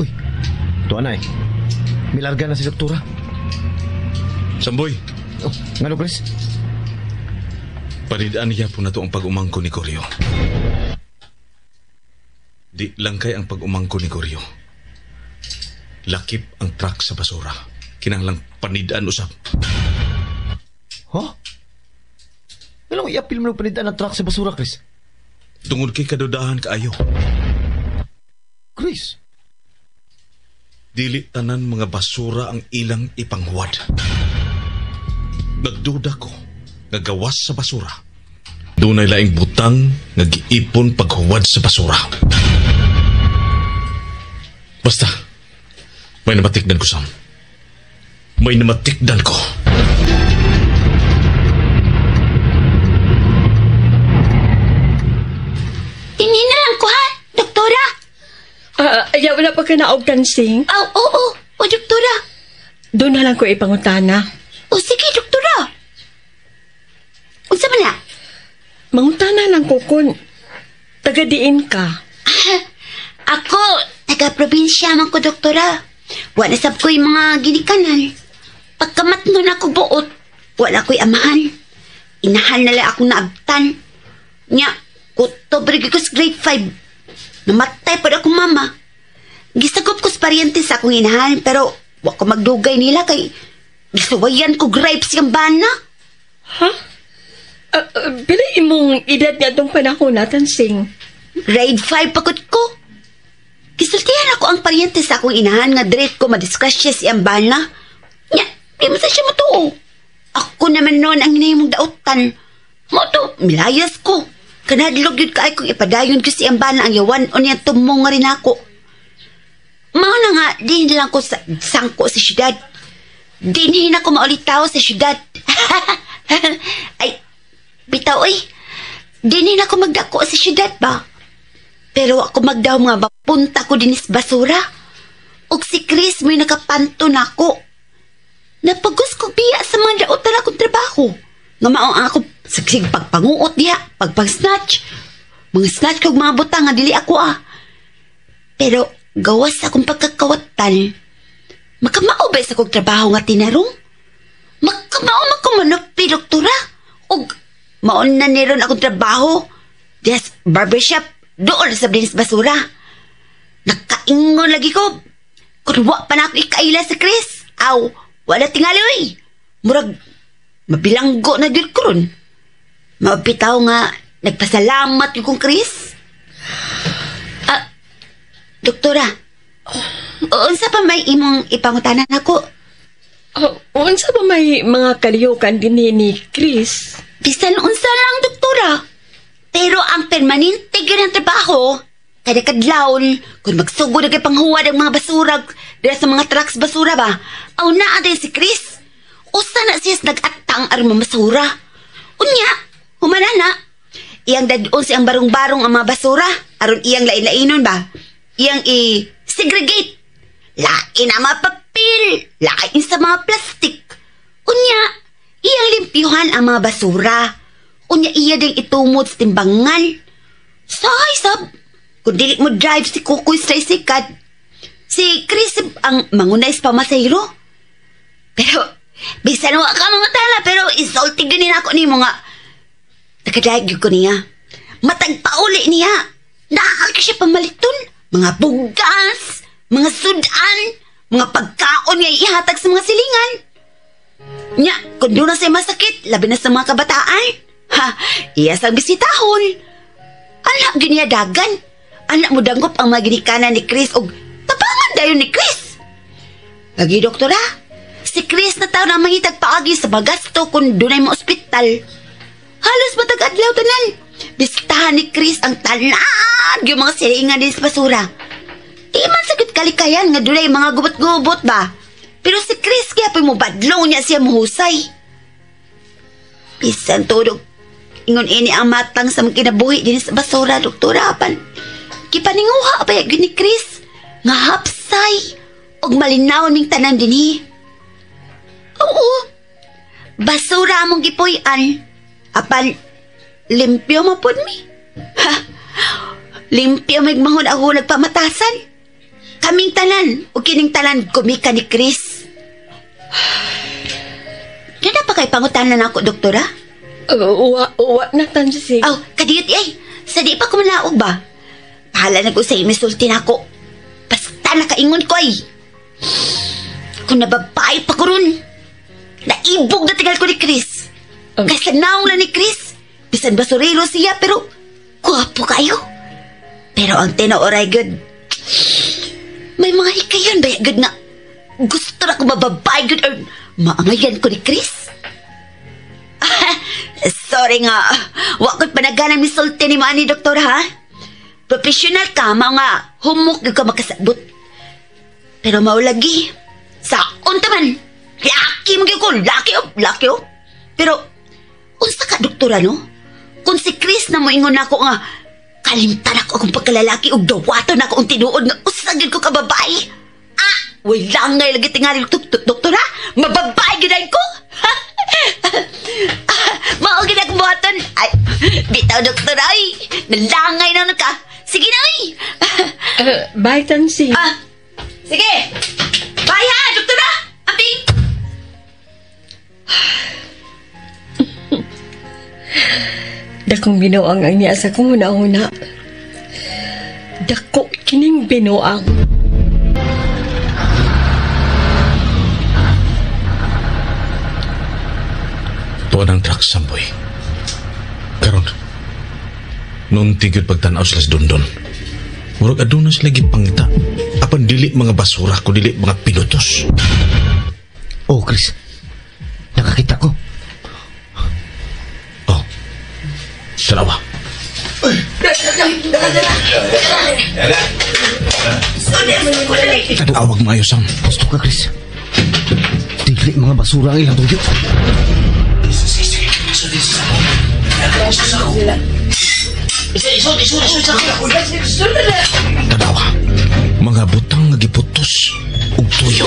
Uy, tuwa na eh. Milarga na si doktora. Samboy. Oh, ngano, Chris? Panidaan niya po na to ang pag-umangko ni Koryo. Di lang kay ang pag-umangko ni Koryo. Lakip ang truck sa basura. Kinahanglang panidaan usap. Huh? Anong iapil mo ng panidaan ang truck sa basura, Chris? Tungod kay kadudahan kaayo. Chris? Dili tanan mga basura ang ilang ipanghuwad. Nagduda ko nga gawas sa basura. Dunay laing butang nga giipon paghuwad sa basura. Basta, may namatikdan ko, Sam. May namatikdan ko. Tingin na lang ko, ha, doktora? Ayaw na pa ka naog, Tansing. Aw, oo, o, doktora. Doon na lang ko ipangutana. O, sige, doktora. Unsa man na? Mangutana lang ko kun taga diin ka. Ako, taga-probinsya man ko, doktora. Wala sab ko'y mga ginikanan. Pagkamatno na ako buot, wala ko'y amahan. Inahan na lang akong naabtan. Nya, kutob rin ko sa grade 5. Namatay pa akong mama. Gisagop ko sa paryente sa akong inahan, pero wa ko magdugay nila kay gisuwayan ko grapes yung bana. Ha? Pila imong edad nga itong panahon na, Tansing? Grade 5 pagod ko. Gisultihan ako ang paryente sa akong inahan nga direct ko madisgrasya si ambana. Nya, di mo sa siya matuo. Ako naman noon ang hinahimong dautan. Mo to, milayas ko. Kanadlog yun kaay kong ipadayon ko si ambana ang yawan o niya tumong nga rin ako. Mao na nga, din lang ko sa sangko sa syudad. Dinhin ako maulitaw sa syudad. Ay, bitaw oy. Dinhin ako magdako sa syudad ba? Pero ako magdaw mga bapunta ko dinis basura. Og si Chris mo'y nakapanto nako. Napagos ko biya sa mga daotan akong trabaho. Nga mao ang ako sagsig pagpanguot diha, pagpag-snatch. Mga snatch kog mga butang nga dili ako ah. Pero gawas akong pagkakawatan, makamao ba sa kong trabaho nga tinarong? Makamao makumanupi, doktora. Og maon na niron akong trabaho. Diha sa barbershop, doon sa dinis basura. Nakaingon lagi ko. Kung wa pa na ako ikaila si Chris. Aw, wala tingali oy. Murag, mabilanggo na gyud ko ron. Mabitaw nga, nagpasalamat yung kong Chris. Ah, doktora, unsa pa may imong ipangutanan ako? Oh, unsa ba may mga kalihukan dinhi ni Chris? Bisan unsa lang, doktora. Pero ang permanente gyud ang trabaho, kada kadlawon, kung magsugod na kay panghuwad ang mga basura, dira sa mga trucks basura ba, aw naa din si Chris. Usa na siya sa nag-atang aron mamasura. Unya, humana na. Iyang dadon siyang barong-barong ang mga basura, aron iyang lain-lainon ba? Iyang i-segregate. Lain ang mga papel, lain sa mga plastik. Unya, iyang limpyuhan ang mga basura. Unya iya ding itumod sa timbangan. Sahay sab, kung dili mo drive si Kukoy sa tricycle, si Chris ang mangunay sa pamasayro. Pero, bisan wa ka mga tala, pero isulti gyud ako nimo nga. Nakadayag gyud ko niya. Matag pauli niya. Naa siya pamaliton. Mga bugas, mga sudan, mga pagkaon nga ihatag sa mga silingan. Nya, kung doon na siya masakit, labi na sa mga kabataan. Ha, iya sang bisitahon. Anak gyud niya dagan. Anak mo dangop ang mga ginikanan ni Chris og tabangan dayon ni Chris. Lagi, doktora, si Chris na tao na mangitag paagi sa bagasto kung dunay mo ospital. Halos matag adlaw tanan. Bisitahan ni Chris ang tanan yung mga silingan din sa basura. Di man sagot kalikayan nga dunay mga gubot-gubot ba. Pero si Chris kaya pa mo badlong niya siya muhusay. Bisan tudog, ingon ini ang matang sa mga kinabuhi din sa basura, doktora. Apan, kipaninguha pa yun ni Chris nga hapsay og malinaw ning tanan dinhi. Oo, basura among gipuy-an. Apan, limpyo mapud mi. Ha, limpyo migmahon ako nagpamatasan. Kaming tanan, o kining tanan gumika ni Chris. Kaya pa kay pangutanan ako, doktora? Wa na, Tansing. Aw, kadiyot ay. Sa di pa ko manaog ba? Pahala na ko sa imisulti na ako. Basta nakaingon ko ay. Kung nababae pa ko ron. Naibog na tingal ko ni Chris. Kaysa naong na ni Chris. Bisan basurero siya pero gwapo kayo. Pero ang tinuoray good. May mga hikayon ba good nga. Gusto na ko mababae good or maangayan ko ni Chris. Sorry nga. Wa ko'y panaganang misulti ni mo ani, doktor, ha? Professional ka, mao nga humok gyud ka makasabot. Pero maulagi. Sa unta man. Laki mo gyud ko, laki oh, laki oh. Pero unsa ka doktora no? Kung si Chris na moingon nako nga kalimtan ako akong pagkalalaki ug dawaton ako ang tinuod nga usa gyud ko ka babae. Ah, wala ngay lagi tingali doktora, mababae gyud ay ko. Mao gyud akong buhaton. Ay, bitaw, doktor, ay. Nalangay na ka. Sige na, ay. Bye, Tansing. Ah, sige. Bye, ha, doktora. Amping. Dakong binuang ang niya sa kong huna-huna. Dako kining binuang. Tuwan ang truck, Samboy. Karon, noon tigil pagtanaw sila sa Dondon. Murag aduna sila gipangita. Apan dili mga basura, kun dili mga pinutos. Oh, Chris. Nakakita ko. Oh. Dalawa. Tanawag maayo, Sam. Gusto ka, Chris. Dili mga basura ang ilang tuyo. Tanawa. Mga butang nga giputos ug tuyo.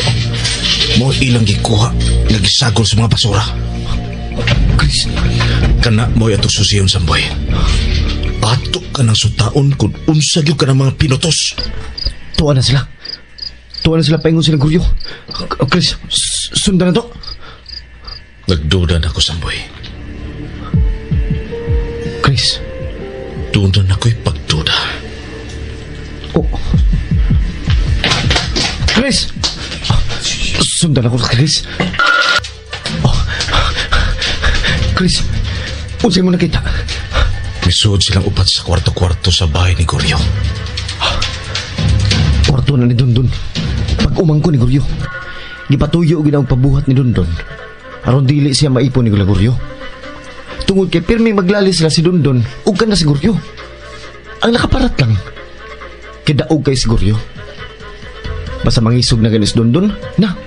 Mo ilang gikuha nga gisagol sa mga basura. Chris, Kana mo'y atong susiyon, Samboy. Ato ka ng sutaon kung unsa gyud ka ng mga pinutos. Tuwa na sila. Tuwa na sila paingon sila guryo. Chris, sundan na to. Nagduda na ako, Samboy. Chris. Duda na ako'y pagduda. Oh. Chris! Sundan ako, Chris. Oh. Chris, unsay mo nakita? Misuod silang upat sa kwarto-kwarto sa bahay ni Goryo. Kwarto na ni Dondon. Pag umangko ni Goryo, gipatuyo gid ang pabuhat ni Dondon. Aron dili siya maipon ni Goryo. Tungod kay pirming maglali sila si Dondon ug kana si Goryo. Ang nakaparat lang kay daog kay si Goryo. Basta mangisog na ganis Dondon, na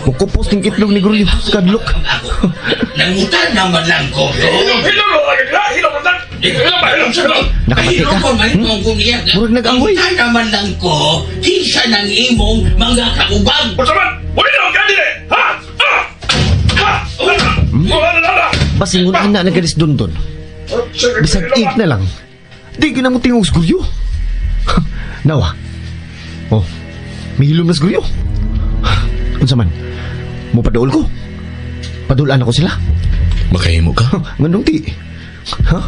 mukupos ning itlog ni Goryo kadlok. Nangutan naman lang ko. Nakapati ka? Murag nag-away. Nangutan naman lang ko, kinsa ng imong mga kaubag. Basingon na na ganis Dondon. Bisag ik na lang. Di gina mo tingog sa Goryo. Nawa. Oh, mihilom na sa Goryo. Unsa man? Mo paduol ko. Padulan ako sila. Makahimo ka? Ngandong ti. Ha?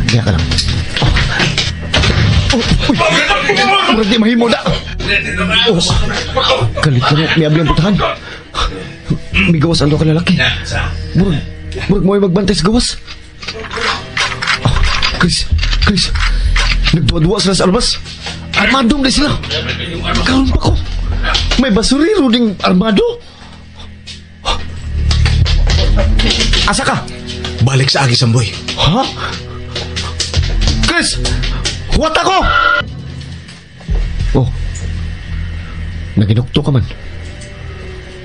Kaya ka lang. Oh. Oh, uy. Murag di mahimo na. Oh. Kalit na mo. Miabli ang putahan. Migawas ang duha ka lalaki. Murag mo'y magbantay sa gawas. Oh, Chris, Chris. Nagduwa-duwa sila sa albas. Armado na sila. Karon pa ko. May basurero ding armado. Asa ka? Balik sa agi, Samboy. Ha? Chris! Huwat ako! Oh. Naginukto ka man.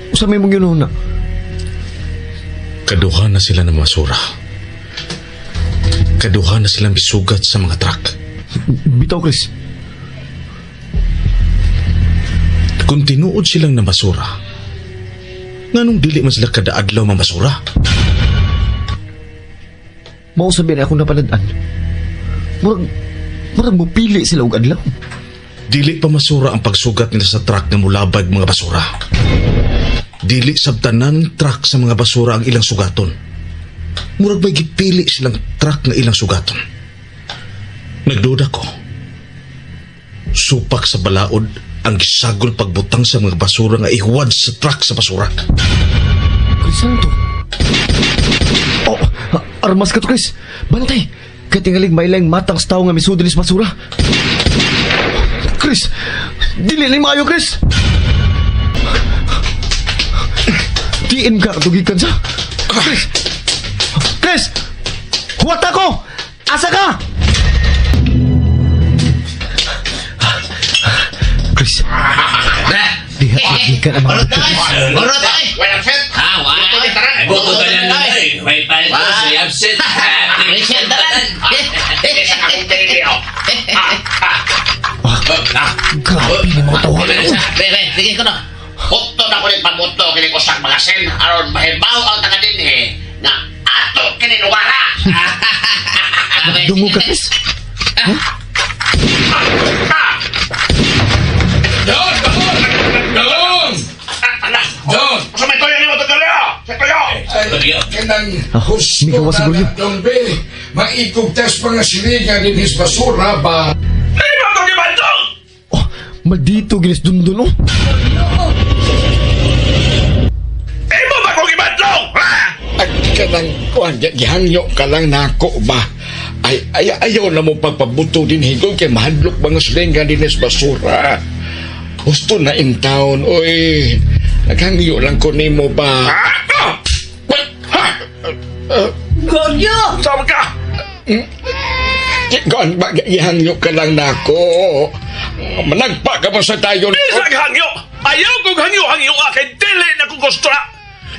Usa may mong yun na. Kaduha na sila ng masura. Kaduha na silang bisugat sa mga truck. Bitaw, Chris. Kung tinuod silang namasura, nganong dili man sila kada adlaw mamasura? Mao sabi na akong napanad-an. Murag mo pili sila og adlaw. Dili pa masura ang pagsugat nila sa truck nga mulabag mga basura. Dili sabtanan truck sa mga basura ang ilang sugaton. Murag may gipili silang truck nga ilang sugaton. Nagduda ko. Supak sa balaod ang gisagol pagbutang sa mga basura nga ihuwad sa truck sa basura. Chris, ano to? Oh, armas ka to, Chris. Bantay. Kay tingalig mailang matang sa tao nga misudil sa basura. Chris, dili na maayo, Chris. Diin ka katugikan sa. Chris! Chris! Huwat ako! Asa ka? Chris. Diha gikan ang mga buto. Grabe ni mga tawagan. Sige ko na. Hukto na ko rin pagbuto kini ko sa magasin aron mahibaw ang taga dinhi nga ato kini lugara. Dungo ka, Chris. Don! Don! Don! Sa may toyo nimo to Goryo! Sa toyo! Kanang Ah, gusto migawas na siguro yun. Dong be, maikog tas mga silingan din his basura ba? Ay, mo to gibantong! Oh, maldito ginis dundun, oh. Imo ba kong gibantong? Ha? At kanang kuan, gihangyo ka lang nako ba? Ay, ay, ayaw na mo pagpabuto din higon kay mahadlok mga silingan din his basura. Gusto na in town, oy. Naghangyo lang ko nimo ba? Ha? Ha? Goryo! Sama ka! Kuan ba, gihangyo ka lang nako. Managpa ka mo sa tayo. Bisag hangyo! Ayaw kong hangyo-hangyo kay dili na kong gusto na!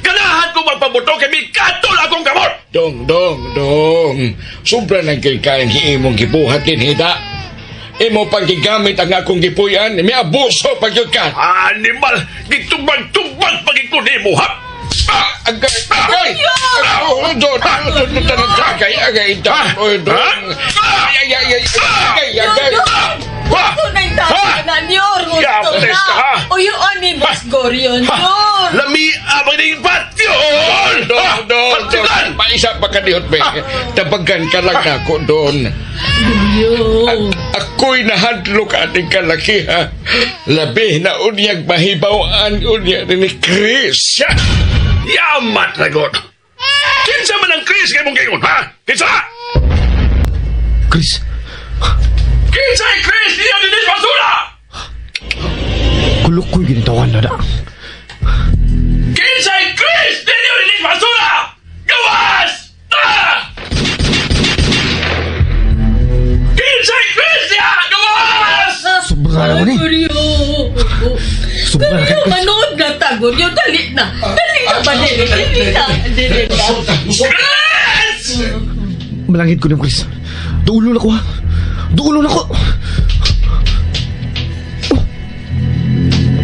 Ganahan ko magpabuto kay mikatol akong kamot! Dong, dong, dong. Sobra nang kay kayang imong gibuhat din hida. Imo pang gigamit ang akong gipuyan, may abuso pag yun ka. Animal! Gitubag-tubag pagit ko nimo, ha? Agay, agay! Oh, don, don, don, agay, agay, don, don. Ay, ay, ay, ay, agay, agay. Gusto na yung tama na, Nyor. Gusto Yables na. ka, ha? Uyuan ni Boss Goryo, Nyor. Lami ang ning patyon! Don, don, don. Maisa pa ka dihot, be. Tabagan ka lang nako, don. Ako'y nahadlok ating kalaki, ha. Labi na unyag mahibawan unya ni Chris. Yamat na god! Kinsa man ang Chris kay mong gayon, ha? Kinsa? Chris, Kinsa ay Chris niyo dinis basura? kulukoy ginitawan na da. Kinsa ay Chris niyo dinis basura? Gawas! Ah! Kinsa ay Chris niya? Gawas! Sobra na ko ni. Goryo. Sobra na Goryo, kay Chris. manood na ta, Goryo. Dali na. Dali na ba, dili? Dili na. Dili na. Chris! Malangit ko ni Chris. Dulo na ko ha. Dulo na ko. Oh.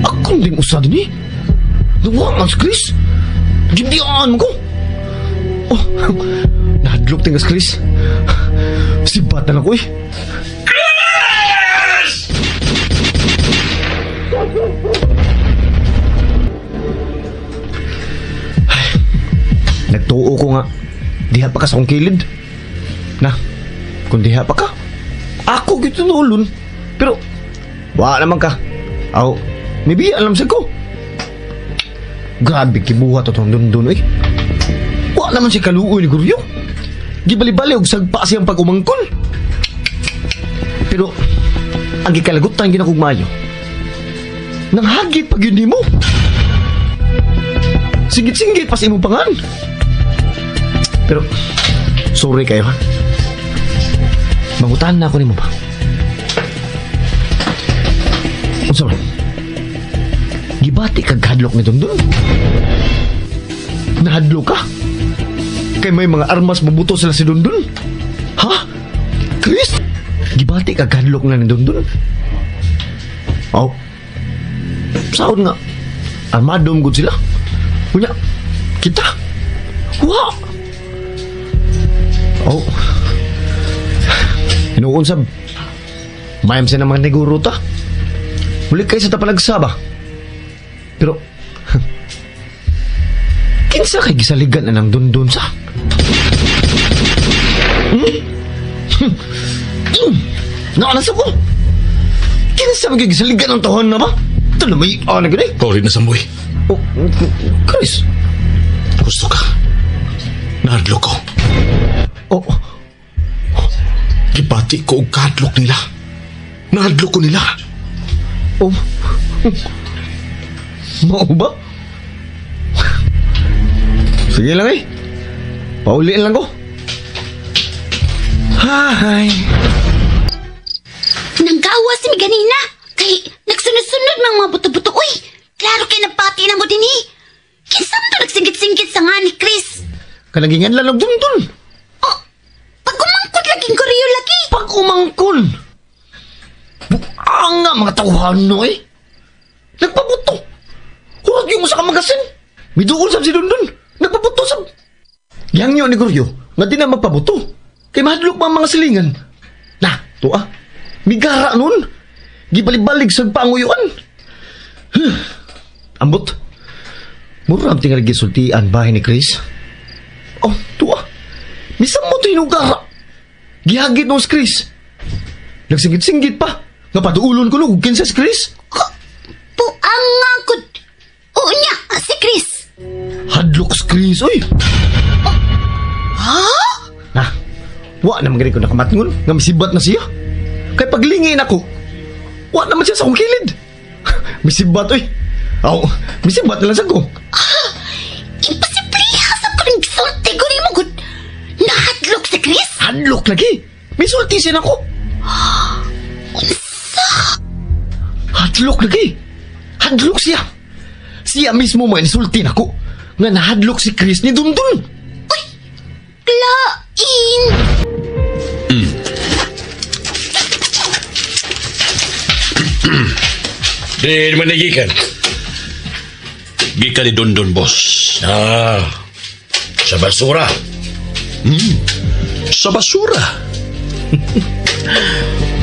Akong ding usa din eh. Duwa ang Chris. Gibiyaan mo ko. Oh, nahadlok tingas Chris. Sibat na lang ko eh. Chris! Nagtuo ko nga. Diha pa ka sa akong kilid. Na, kung diha pa ka, ako gitunulon. Pero, wa naman ka. Aw, maybe alam sa ko. Grabe kibuhat itong dundun eh. Wa naman si kaluoy ni Guryo. Gibali-bali og sagpa siyang pag-umangkon. Pero, ang gikalagutan ginakugmayo. Nang hagit pag yun nimo. Singgit-singgit pa sa imong pangan. Pero, sorry kayo ha. Mangutahan na ako nimo ba? Unsa man? Gibati kag hadlok ni Dundun. Nahadlok ka? Kay may mga armas mabuto sila si Dundun. Ha? Chris? Gibati kag hadlok na ni Dundun. Oh. Saon nga. Armado gud sila. Unya, kita. Wa. Oh. Hinuon sab. Mayam siya ng mga neguro ta. Muli kayo sa tapalagsa ba? Pero, kinsa kay gisaligan na ng dundun sa? Naanasa ko! Kinsa ba kay gisaligan ang taon na ba? Ito na may ano gani? Pauli na samboy. Oh, Chris. Gusto ka. Nahadlok ko. Oh, Gibati ko og kahadlok nila. Nahadlok ko nila. Oh. Mao ba? Sige lang eh. Pauliin lang ko. Hi. Nanggawa si mi ganina. Kay nagsunod-sunod mang mga buto-buto. Uy, klaro kay nagpati na mo din eh. Kinsa man to nagsinggit-singgit sa nga ni Chris? Kanagingan lang dundun. Oh, pag umangkot laging koreo lagi. Pag umangkon. Buang nga mga tawhan no eh. Nagpabuto. Huwag yung sa kamagasin. Miduol sab si Dundun. Nagpabuto sab. Yang ni Guryo, nga di na magpabuto. Kay mahadlok pa ang mga silingan. Na, tuwa. Migara nun. Gibalik-balik sa panguyuan. Huh. Ambot. Mura ang tingal gisultian bahay ni Chris. Oh, tuwa. Misan mo ito hinugara. Gihagit nung si Chris. Nagsingit-singgit pa. Nga paduulon ko nung kinsa si Chris. Puang nga ko. Oo niya, si Chris. Hadlok si Chris, oy. Oh. Ha? Na, wa naman gani ko nakamatngon. Nga misibat na siya. Kay paglingin ako, wa naman siya sa akong kilid. Misibat, oy. Aw, misibat na lang sa ko. Ah, imposible sa ko ng gisulti ko ni mo gud. Nahadlok si Chris? Hadlok lagi. Misulti siya nako. Unsa? Hadlok lagi. Hadlok siya. Siya mismo mo insulti nako. Nga nahadlok si Chris ni Dundun. Uy, klain. Di man nagikan. Gikan ni Dundun, boss. Ah, sa basura. Sa basura.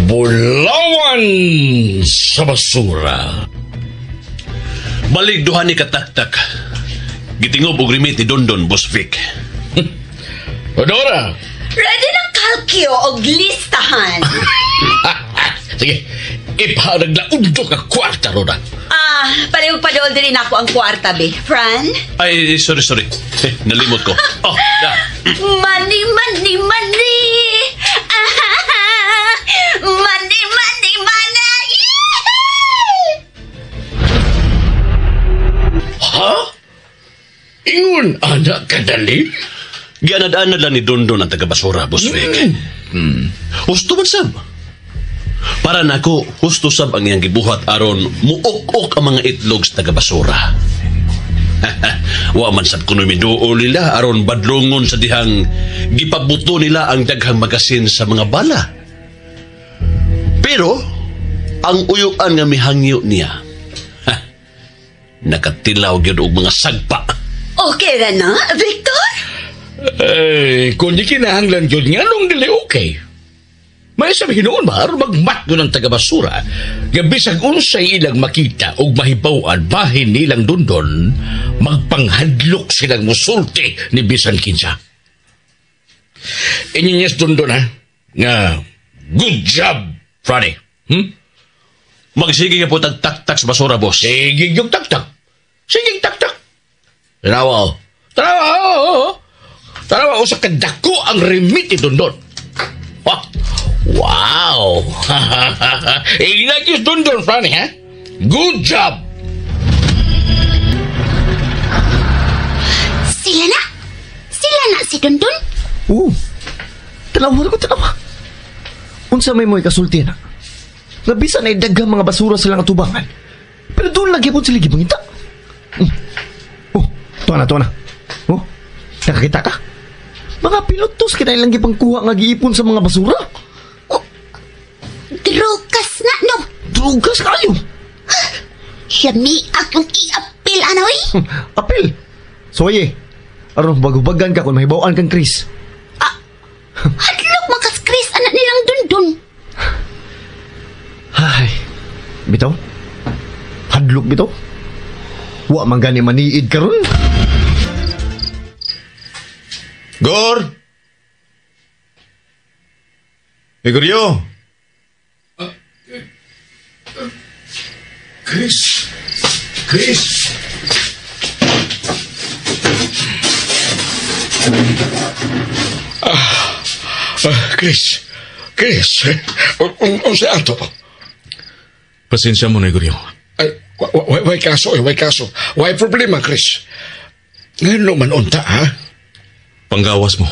Bulawan sa basura. Balik duha ni kataktak. Gitingob og remit ni Dundun, Boss Vic. Odora. Ready ng kalkyo og listahan. Sige, iparaglaudto ka kwarta, Roda. Ah, palihog padool din ako ang kwarta, be. Fran? Ay, sorry. Eh, nalimot ko. Oh, na. Money, money, money! Ah, money, money, money! Ha? Ingon, anak kadali? Gianad-anad lang ni Dundun ang taga-basura, Boss Vic. Husto man sab. Para nako, husto sab ang iyang gibuhat aron muok-ok ang mga itlog sa taga-basura. Wa man sab kuno miduol nila aron badlongon sa dihang gipabuto nila ang daghang magasin sa mga bala. Pero ang uyuan nga mihangyo niya, nakatilaw gyud og mga sagpa. Okay ra na, Victor? Eh, kung di kinahanglan gyud nga nung dili okay. May sabihin noon ba, aron magmatno ng taga-basura, nga bisag unsay ilang makita og mahibaw-an bahin nilang Dundon, magpanghadlok silang musulti ni bisan kinsa. Inyanyas Dundon, ha? Nga, good job, Franny. Magsige ka po tagtaktak sa basura, boss. Sige yung taktak. Sige taktak. Tanawa, oh. Tanawa, oh. Tanawa, oh, sa kadako ang remit ni Dundon. Ha? Wow! Ilagis Dundon, Franny, ha? Good job! Sila na! Sila na si Dundon? Oo. Tanawa ko, tanawa. Unsa may mo'y kasulti na. Nabisa na idaghang mga basura silang atubangan. Pero doon lagi po sila gibangita. Oh, tuwa na, tuwa na. Oh, nakakita ka? Mga pilotos kinailang gipangkuha nga giipon sa mga basura. Oh, drugas na, no? Drugas kayo? Yami akong i-apil, anoy? Apil? Soye, aron bagubagan ka kung mahibawaan kang Chris. Ah, hadlok makas Chris, anak nilang Dundun. Ay, bitaw? Hadlok bitaw? Wa man gani maniid karon. Gor! Igoryo! Chris! Chris! Chris! Chris! Unsa ato? Pasensya mo na, Igoryo. Ay, way kaso, way kaso. Way problema, Chris. Ngayon naman unta, ha? Panggawas mo.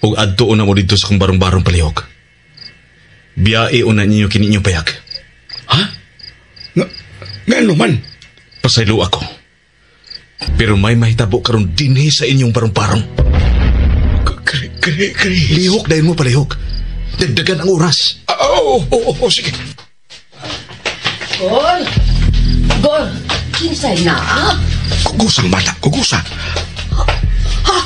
Ug adto una mo dito sa kong barong-barong palihog. Biyae una ninyo kini inyong payag. Ha? Nga naman? Pasaylo ako. Pero may mahitabo karon dinhi sa inyong barong-barong. Chris. Lihok dahil mo palihok. Dagdagan ang oras. Oo, sige. Gor! Gor! Kinsay na? Kugusang bata, kugusa. Ha?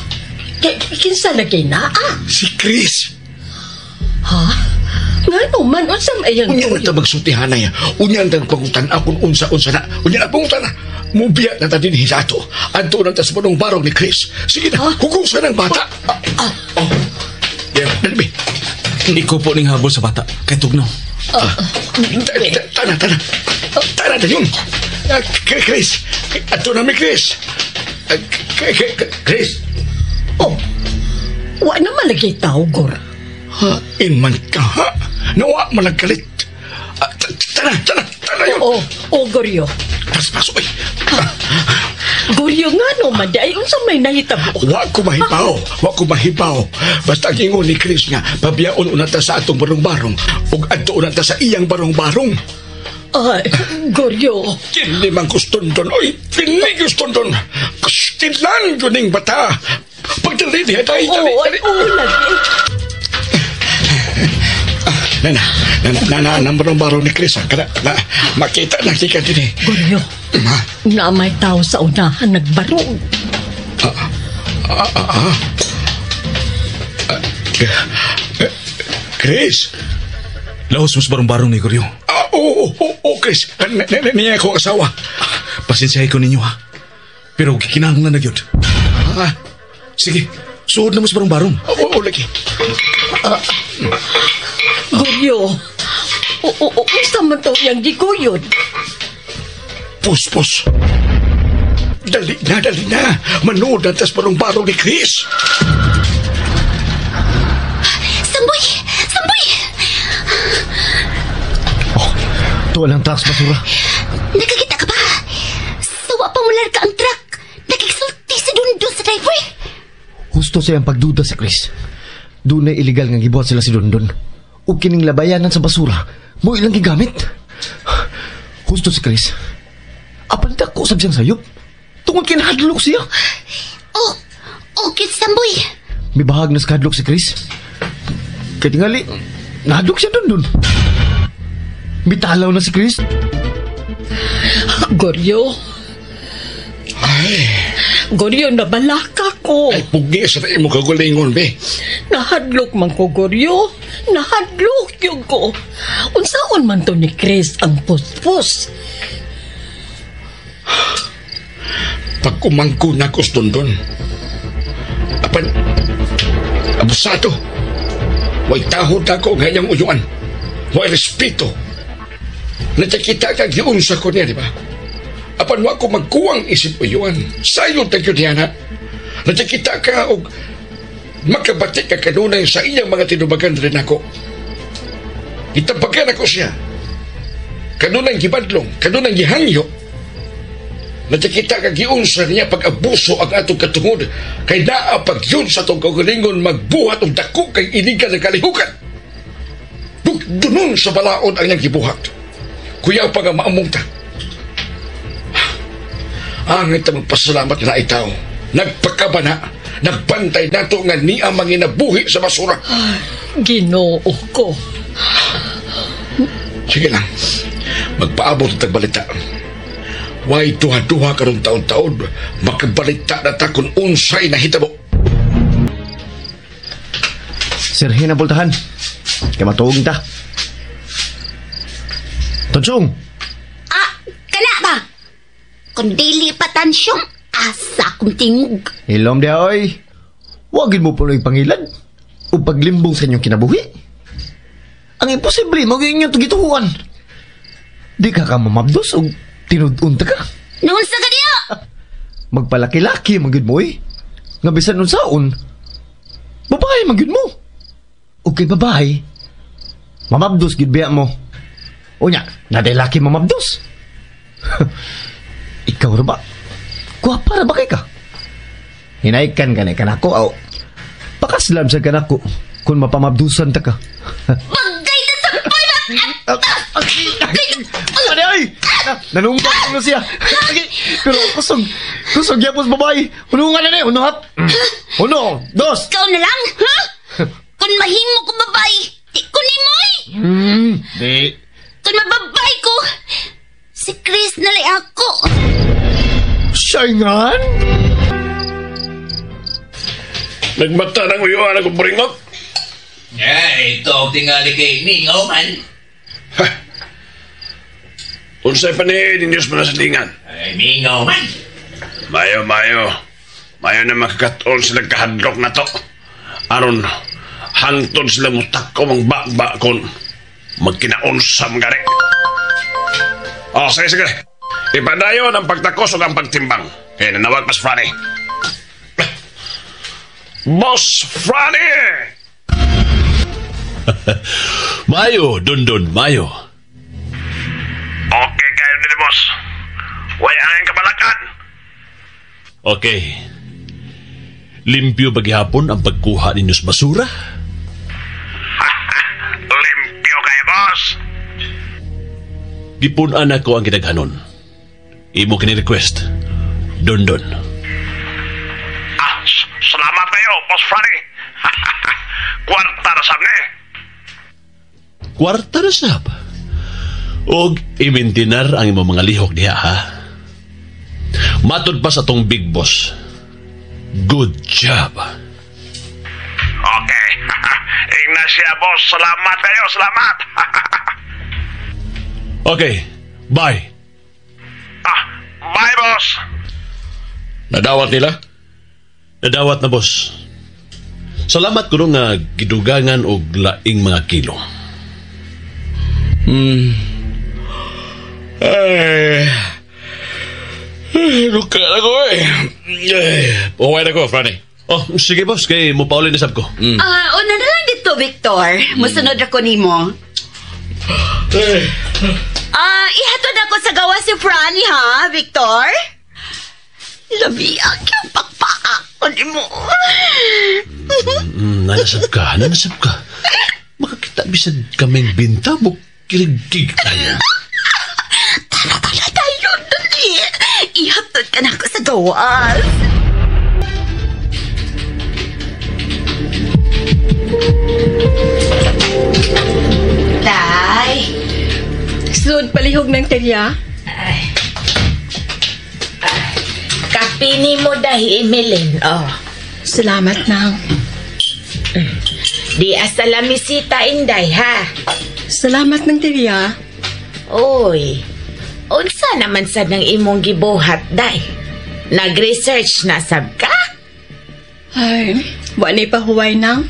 Kinsa lagi naa? Si Chris. Ha? Ngano man unsa may iyang Unya na ta magsulti hanay. Unya na pangutan akon unsa-unsa na. Unya na pangutan na. Mubiya na ta dinhi sa ato. Adto na ta sa barong-barong ni Chris. Sige na, hugusan ang bata. Oh. Yeah. Dali, be. Ikaw po ning habol sa bata. Kay tugnaw. Tana, tana. Tana na yun. Chris. Ato na mi, Chris. Chris. Oh. Wa na man lagi tao, Gor. Ha, inman ka, ha? Nawa man nagkalit. Tana, tana, tana yun. Oo, oh, Goryo. Paspaso, ay. Goryo nga no man, di ay unsa may nahitabo. Wa ko mahibaw, wa ko mahibaw. Basta ang ingon ni Chris nga, pabiyaon una ta sa atong barong-barong ug adto una ta sa iyang barong-barong. Ay, Goryo. Dili man gustondon, oy, dili gustondon. Gustilan ko ning bata. Pagdali diha, dali, dali, Oo, dali. oo, lagi. Nana, nana, nana, nang barong-barong ni Chris, ha? Kana, na, makita na kita din eh. Goryo, Ma, na may tao sa unahan nagbarog. Chris. Laos mo sa barong-barong ni Goryo. Ah, oo, oo, oo, Chris. Niya ako asawa. Pasensyahe ko ninyo ha. Pero gikinahanglan na gyud. Ah, Sige, suod na mo sa barong-barong. oo, oo, lagi. Goryo, oo, oo, unsa man to iyang giguyod? Puspos. Dali na, dali na. Manood na tas barong-barong ni Chris. Samboy! Samboy! Oh, tuwa lang trucks basura. Nakakita ka ba? Sawa pa mular ka ang truck. Nakiksulti si Dundun sa driver. Husto sa iyang pagduda si Chris. Dunay illegal nga gibuhat sila si Dundon. Ug kining labayanan sa basura, mo ilang gigamit. Husto si Chris. Apan dako sab siyang sayop. Tungod kay nahadlok siya. Oh, okay, Samboy. Mibahag na sa kahadlok si Chris. Kay tingali, nahadlok siya Dundon. Mitalaw na si Chris. Goryo. Ay, Goryo, nabalaka ko. ay pugi sa imo kagulingon, be. Nahadlok man ko, Goryo. Nahadlok yun ko. Unsaon man to ni Chris ang puspos. Pag umangko na ko sa Dundon. Apan, abusado. Way tahod na ko nga iyang uyuan. Way respeto. Nakikita ka giunsa ko niya, di ba? Apan wa ko magkuwang isip uyuan. Sayo tagyo niya na. Nakikita ka og makabati ka kanunay sa iyang mga tinubagan rin ako. Gitabagan ako siya. Kanunay gibadlong, kanunay gihangyo. Nakikita ka giunsa niya pag-abuso ang atong katungod kay naa pag yun sa atong kaugalingon magbuhat og dako kay iligan ng kalihukan. Dugdunon sa balaod ang iyang gibuhat. Kuyaw pa nga maamong ta. Angay ta magpasalamat na itaw. Nagpakabana, nagbantay nato nga niya manginabuhi sa basura. Ginoo ko. Sige lang, magpaabot ang tagbalita. Way duha-duha karong taon-taon, makabalita na ta kung unsay nahitabo. Sirhin ang pultahan. Kay matuog ta. Tonsyong! Ah, kana ba? Kung dili pa tansyong, asa kong tingog. Hilom diha, oy. Wagin mo puloy pangilad o paglimbong sa inyong kinabuhi. Ang imposible, mo inyong tugituhan. Di ka ka mamabdos o tinud-unta ka. Noon sa kaniya! Magpalaki-laki, magyud mo, oy. Nga bisan unsaon, babae magyud mo. O kay babae, mamabdos gyud biya mo. Unya, naday laki mamabdos. Ikaw ra ba? Gwapa ra ba kay ka? Hinaykan ka na kanako aw. Pakaslam sa kanako kung mapamabdusan ta ka. Bagay na sa Ano ay? Nanungkat ko na siya. Pero kusog, kusog yapos babae. Hunungan na ni, hunuhat. Uno, dos. Ikaw na lang, ha? Kung mahimo ko babae, di ko ni Moy. Di. Kung mababay ko, si Chris na lang ako. Saingan? Nagmata ng uyuan ako buringot. Eh, ito ang tingali kay Mingaw man. Unsay pa ni ninyo sa silingan? Ay, mingaw man. Mayo, mayo. Mayo na makakatuon sila kahadlok na to. Aron, hangtod sila mutak ko mang bakba kon magkinaunsa mga Oh, sige, sige. Ipadayon ang pagtakos o ang pagtimbang. Eh, nanawag pas Franny. Boss Franny! Mayo, Dondon, mayo. Okay kayo nila, boss. Way ang kabalakan. Okay. Limpyo ba gihapon ang pagkuha ninyo sa basura? Limpyo kayo, boss. Gipun-an ako ang gidaghanon. Imo kini request. Dondon. Ah, salamat kayo, Boss Franny. Kwarta na sab ni. Kwarta na sab. Og imintinar ang imong mga lihok diha, ha? Matod pa sa tong big boss. Good job. Okay. Ignacia, boss. Salamat kayo, salamat. Okay, bye. Ah, bye, boss. Nadawat nila? Nadawat na, boss. Salamat kuno nga gidugangan og laing mga kilo. Ay. Luka na ko eh. Uwi na ko, Franny. Oh, sige boss, kay mo pauli na sab ko. Ah, una na lang dito, Victor. Musunod ako nimo. Ah, ihatod ako sa gawa si Franny, ha, Victor? Labiak yung pakpaak ko nimo. Nanasab ka, nanasab ka. Makakita bisag kaming binta mo kirigkig tayo. Tara, tara tayo, dali. Ihatod ka na ako sa gawas. Tay. Sud palihog ng terya. Ay. Kape ni mo dahi, Emeline. Oh. Salamat nang. Di asa lamisita, Inday, ha? Salamat ng terya. Oy, unsa naman sad ng imong gibuhat, day? Nag-research na sab ka? Ay, wa ni pahuway nang.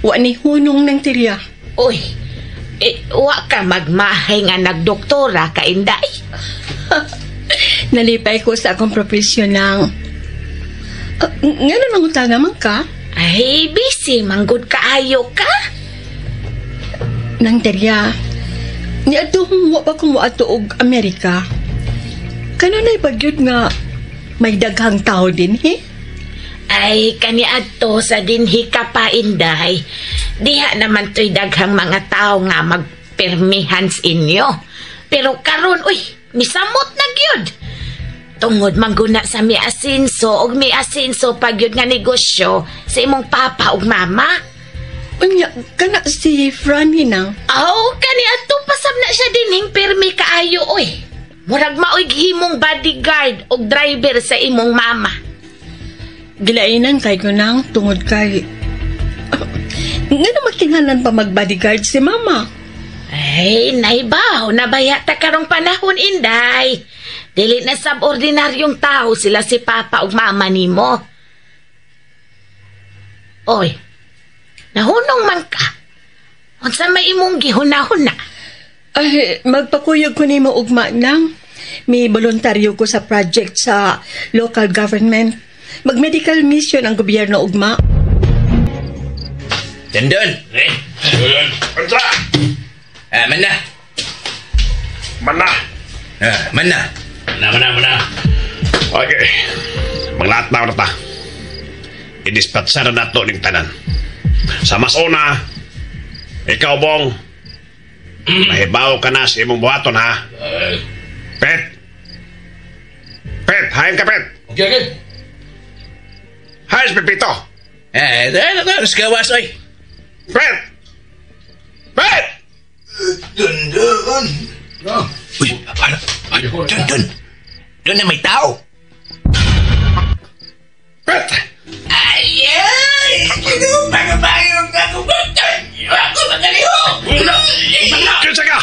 Wa ni hunong ng terya. Uy, eh, wa ka magmahay nga nagdoktora ka, Inday. Nalipay ko sa akong profesyon ng... Ngano nang utang naman ka? Ay, busy, manggod kaayo ka. Nang terya, niadto wa pa ko moadto og Amerika. Kanunay bagyod nga may daghang tao din, he? Ay, kaniadto sa dinhi ka pa, Inday. Diha naman to'y daghang mga tao nga magpirmihan sa inyo. Pero karon, uy, misamot na gyud. Tungod mangguna sa mi asinso og mi asinso pagyud nga negosyo sa imong papa ug mama. Unya, kana si Franny nang. Aw, kaniadto pasab na siya dinhing pirmi kaayo, uy. Murag maoy gihimong bodyguard og driver sa imong mama. Gilainan kay ko nang tungod kay... Nga na makinhanan pa mag-bodyguard si mama. Ay, naibaw, nabaya ta karong panahon, Inday. Dili na sab-ordinaryong tao sila si papa ug mama nimo. Oy, nahunong man ka. Unsa may imong gihunahuna? Ay, magpakuyog ko nimo ugma nang. May voluntaryo ko sa project sa local government. Mag-medical mission ang gobyerno ugma. Dondon. Eh, Unsa? Ah, man na. Man na. Ah, man na. Mana, mana. Okay. Maglahat na ta. I-dispatchar na nato ning tanan. Sa mas una, ikaw, Bong, mahibaw ka na sa imong buhaton, ha? Pet! Pet, hain ka, Pet! Okay, okay. Hain si Pepito! Eh, eh, gawas, oy. Pet! Pet! Dondon. Uy, hala. Dondon. Doon na may tao. Pet! Ay, Ay! Ginoo, pagabayo ka ko. Ako magalihok. Kinsa ka?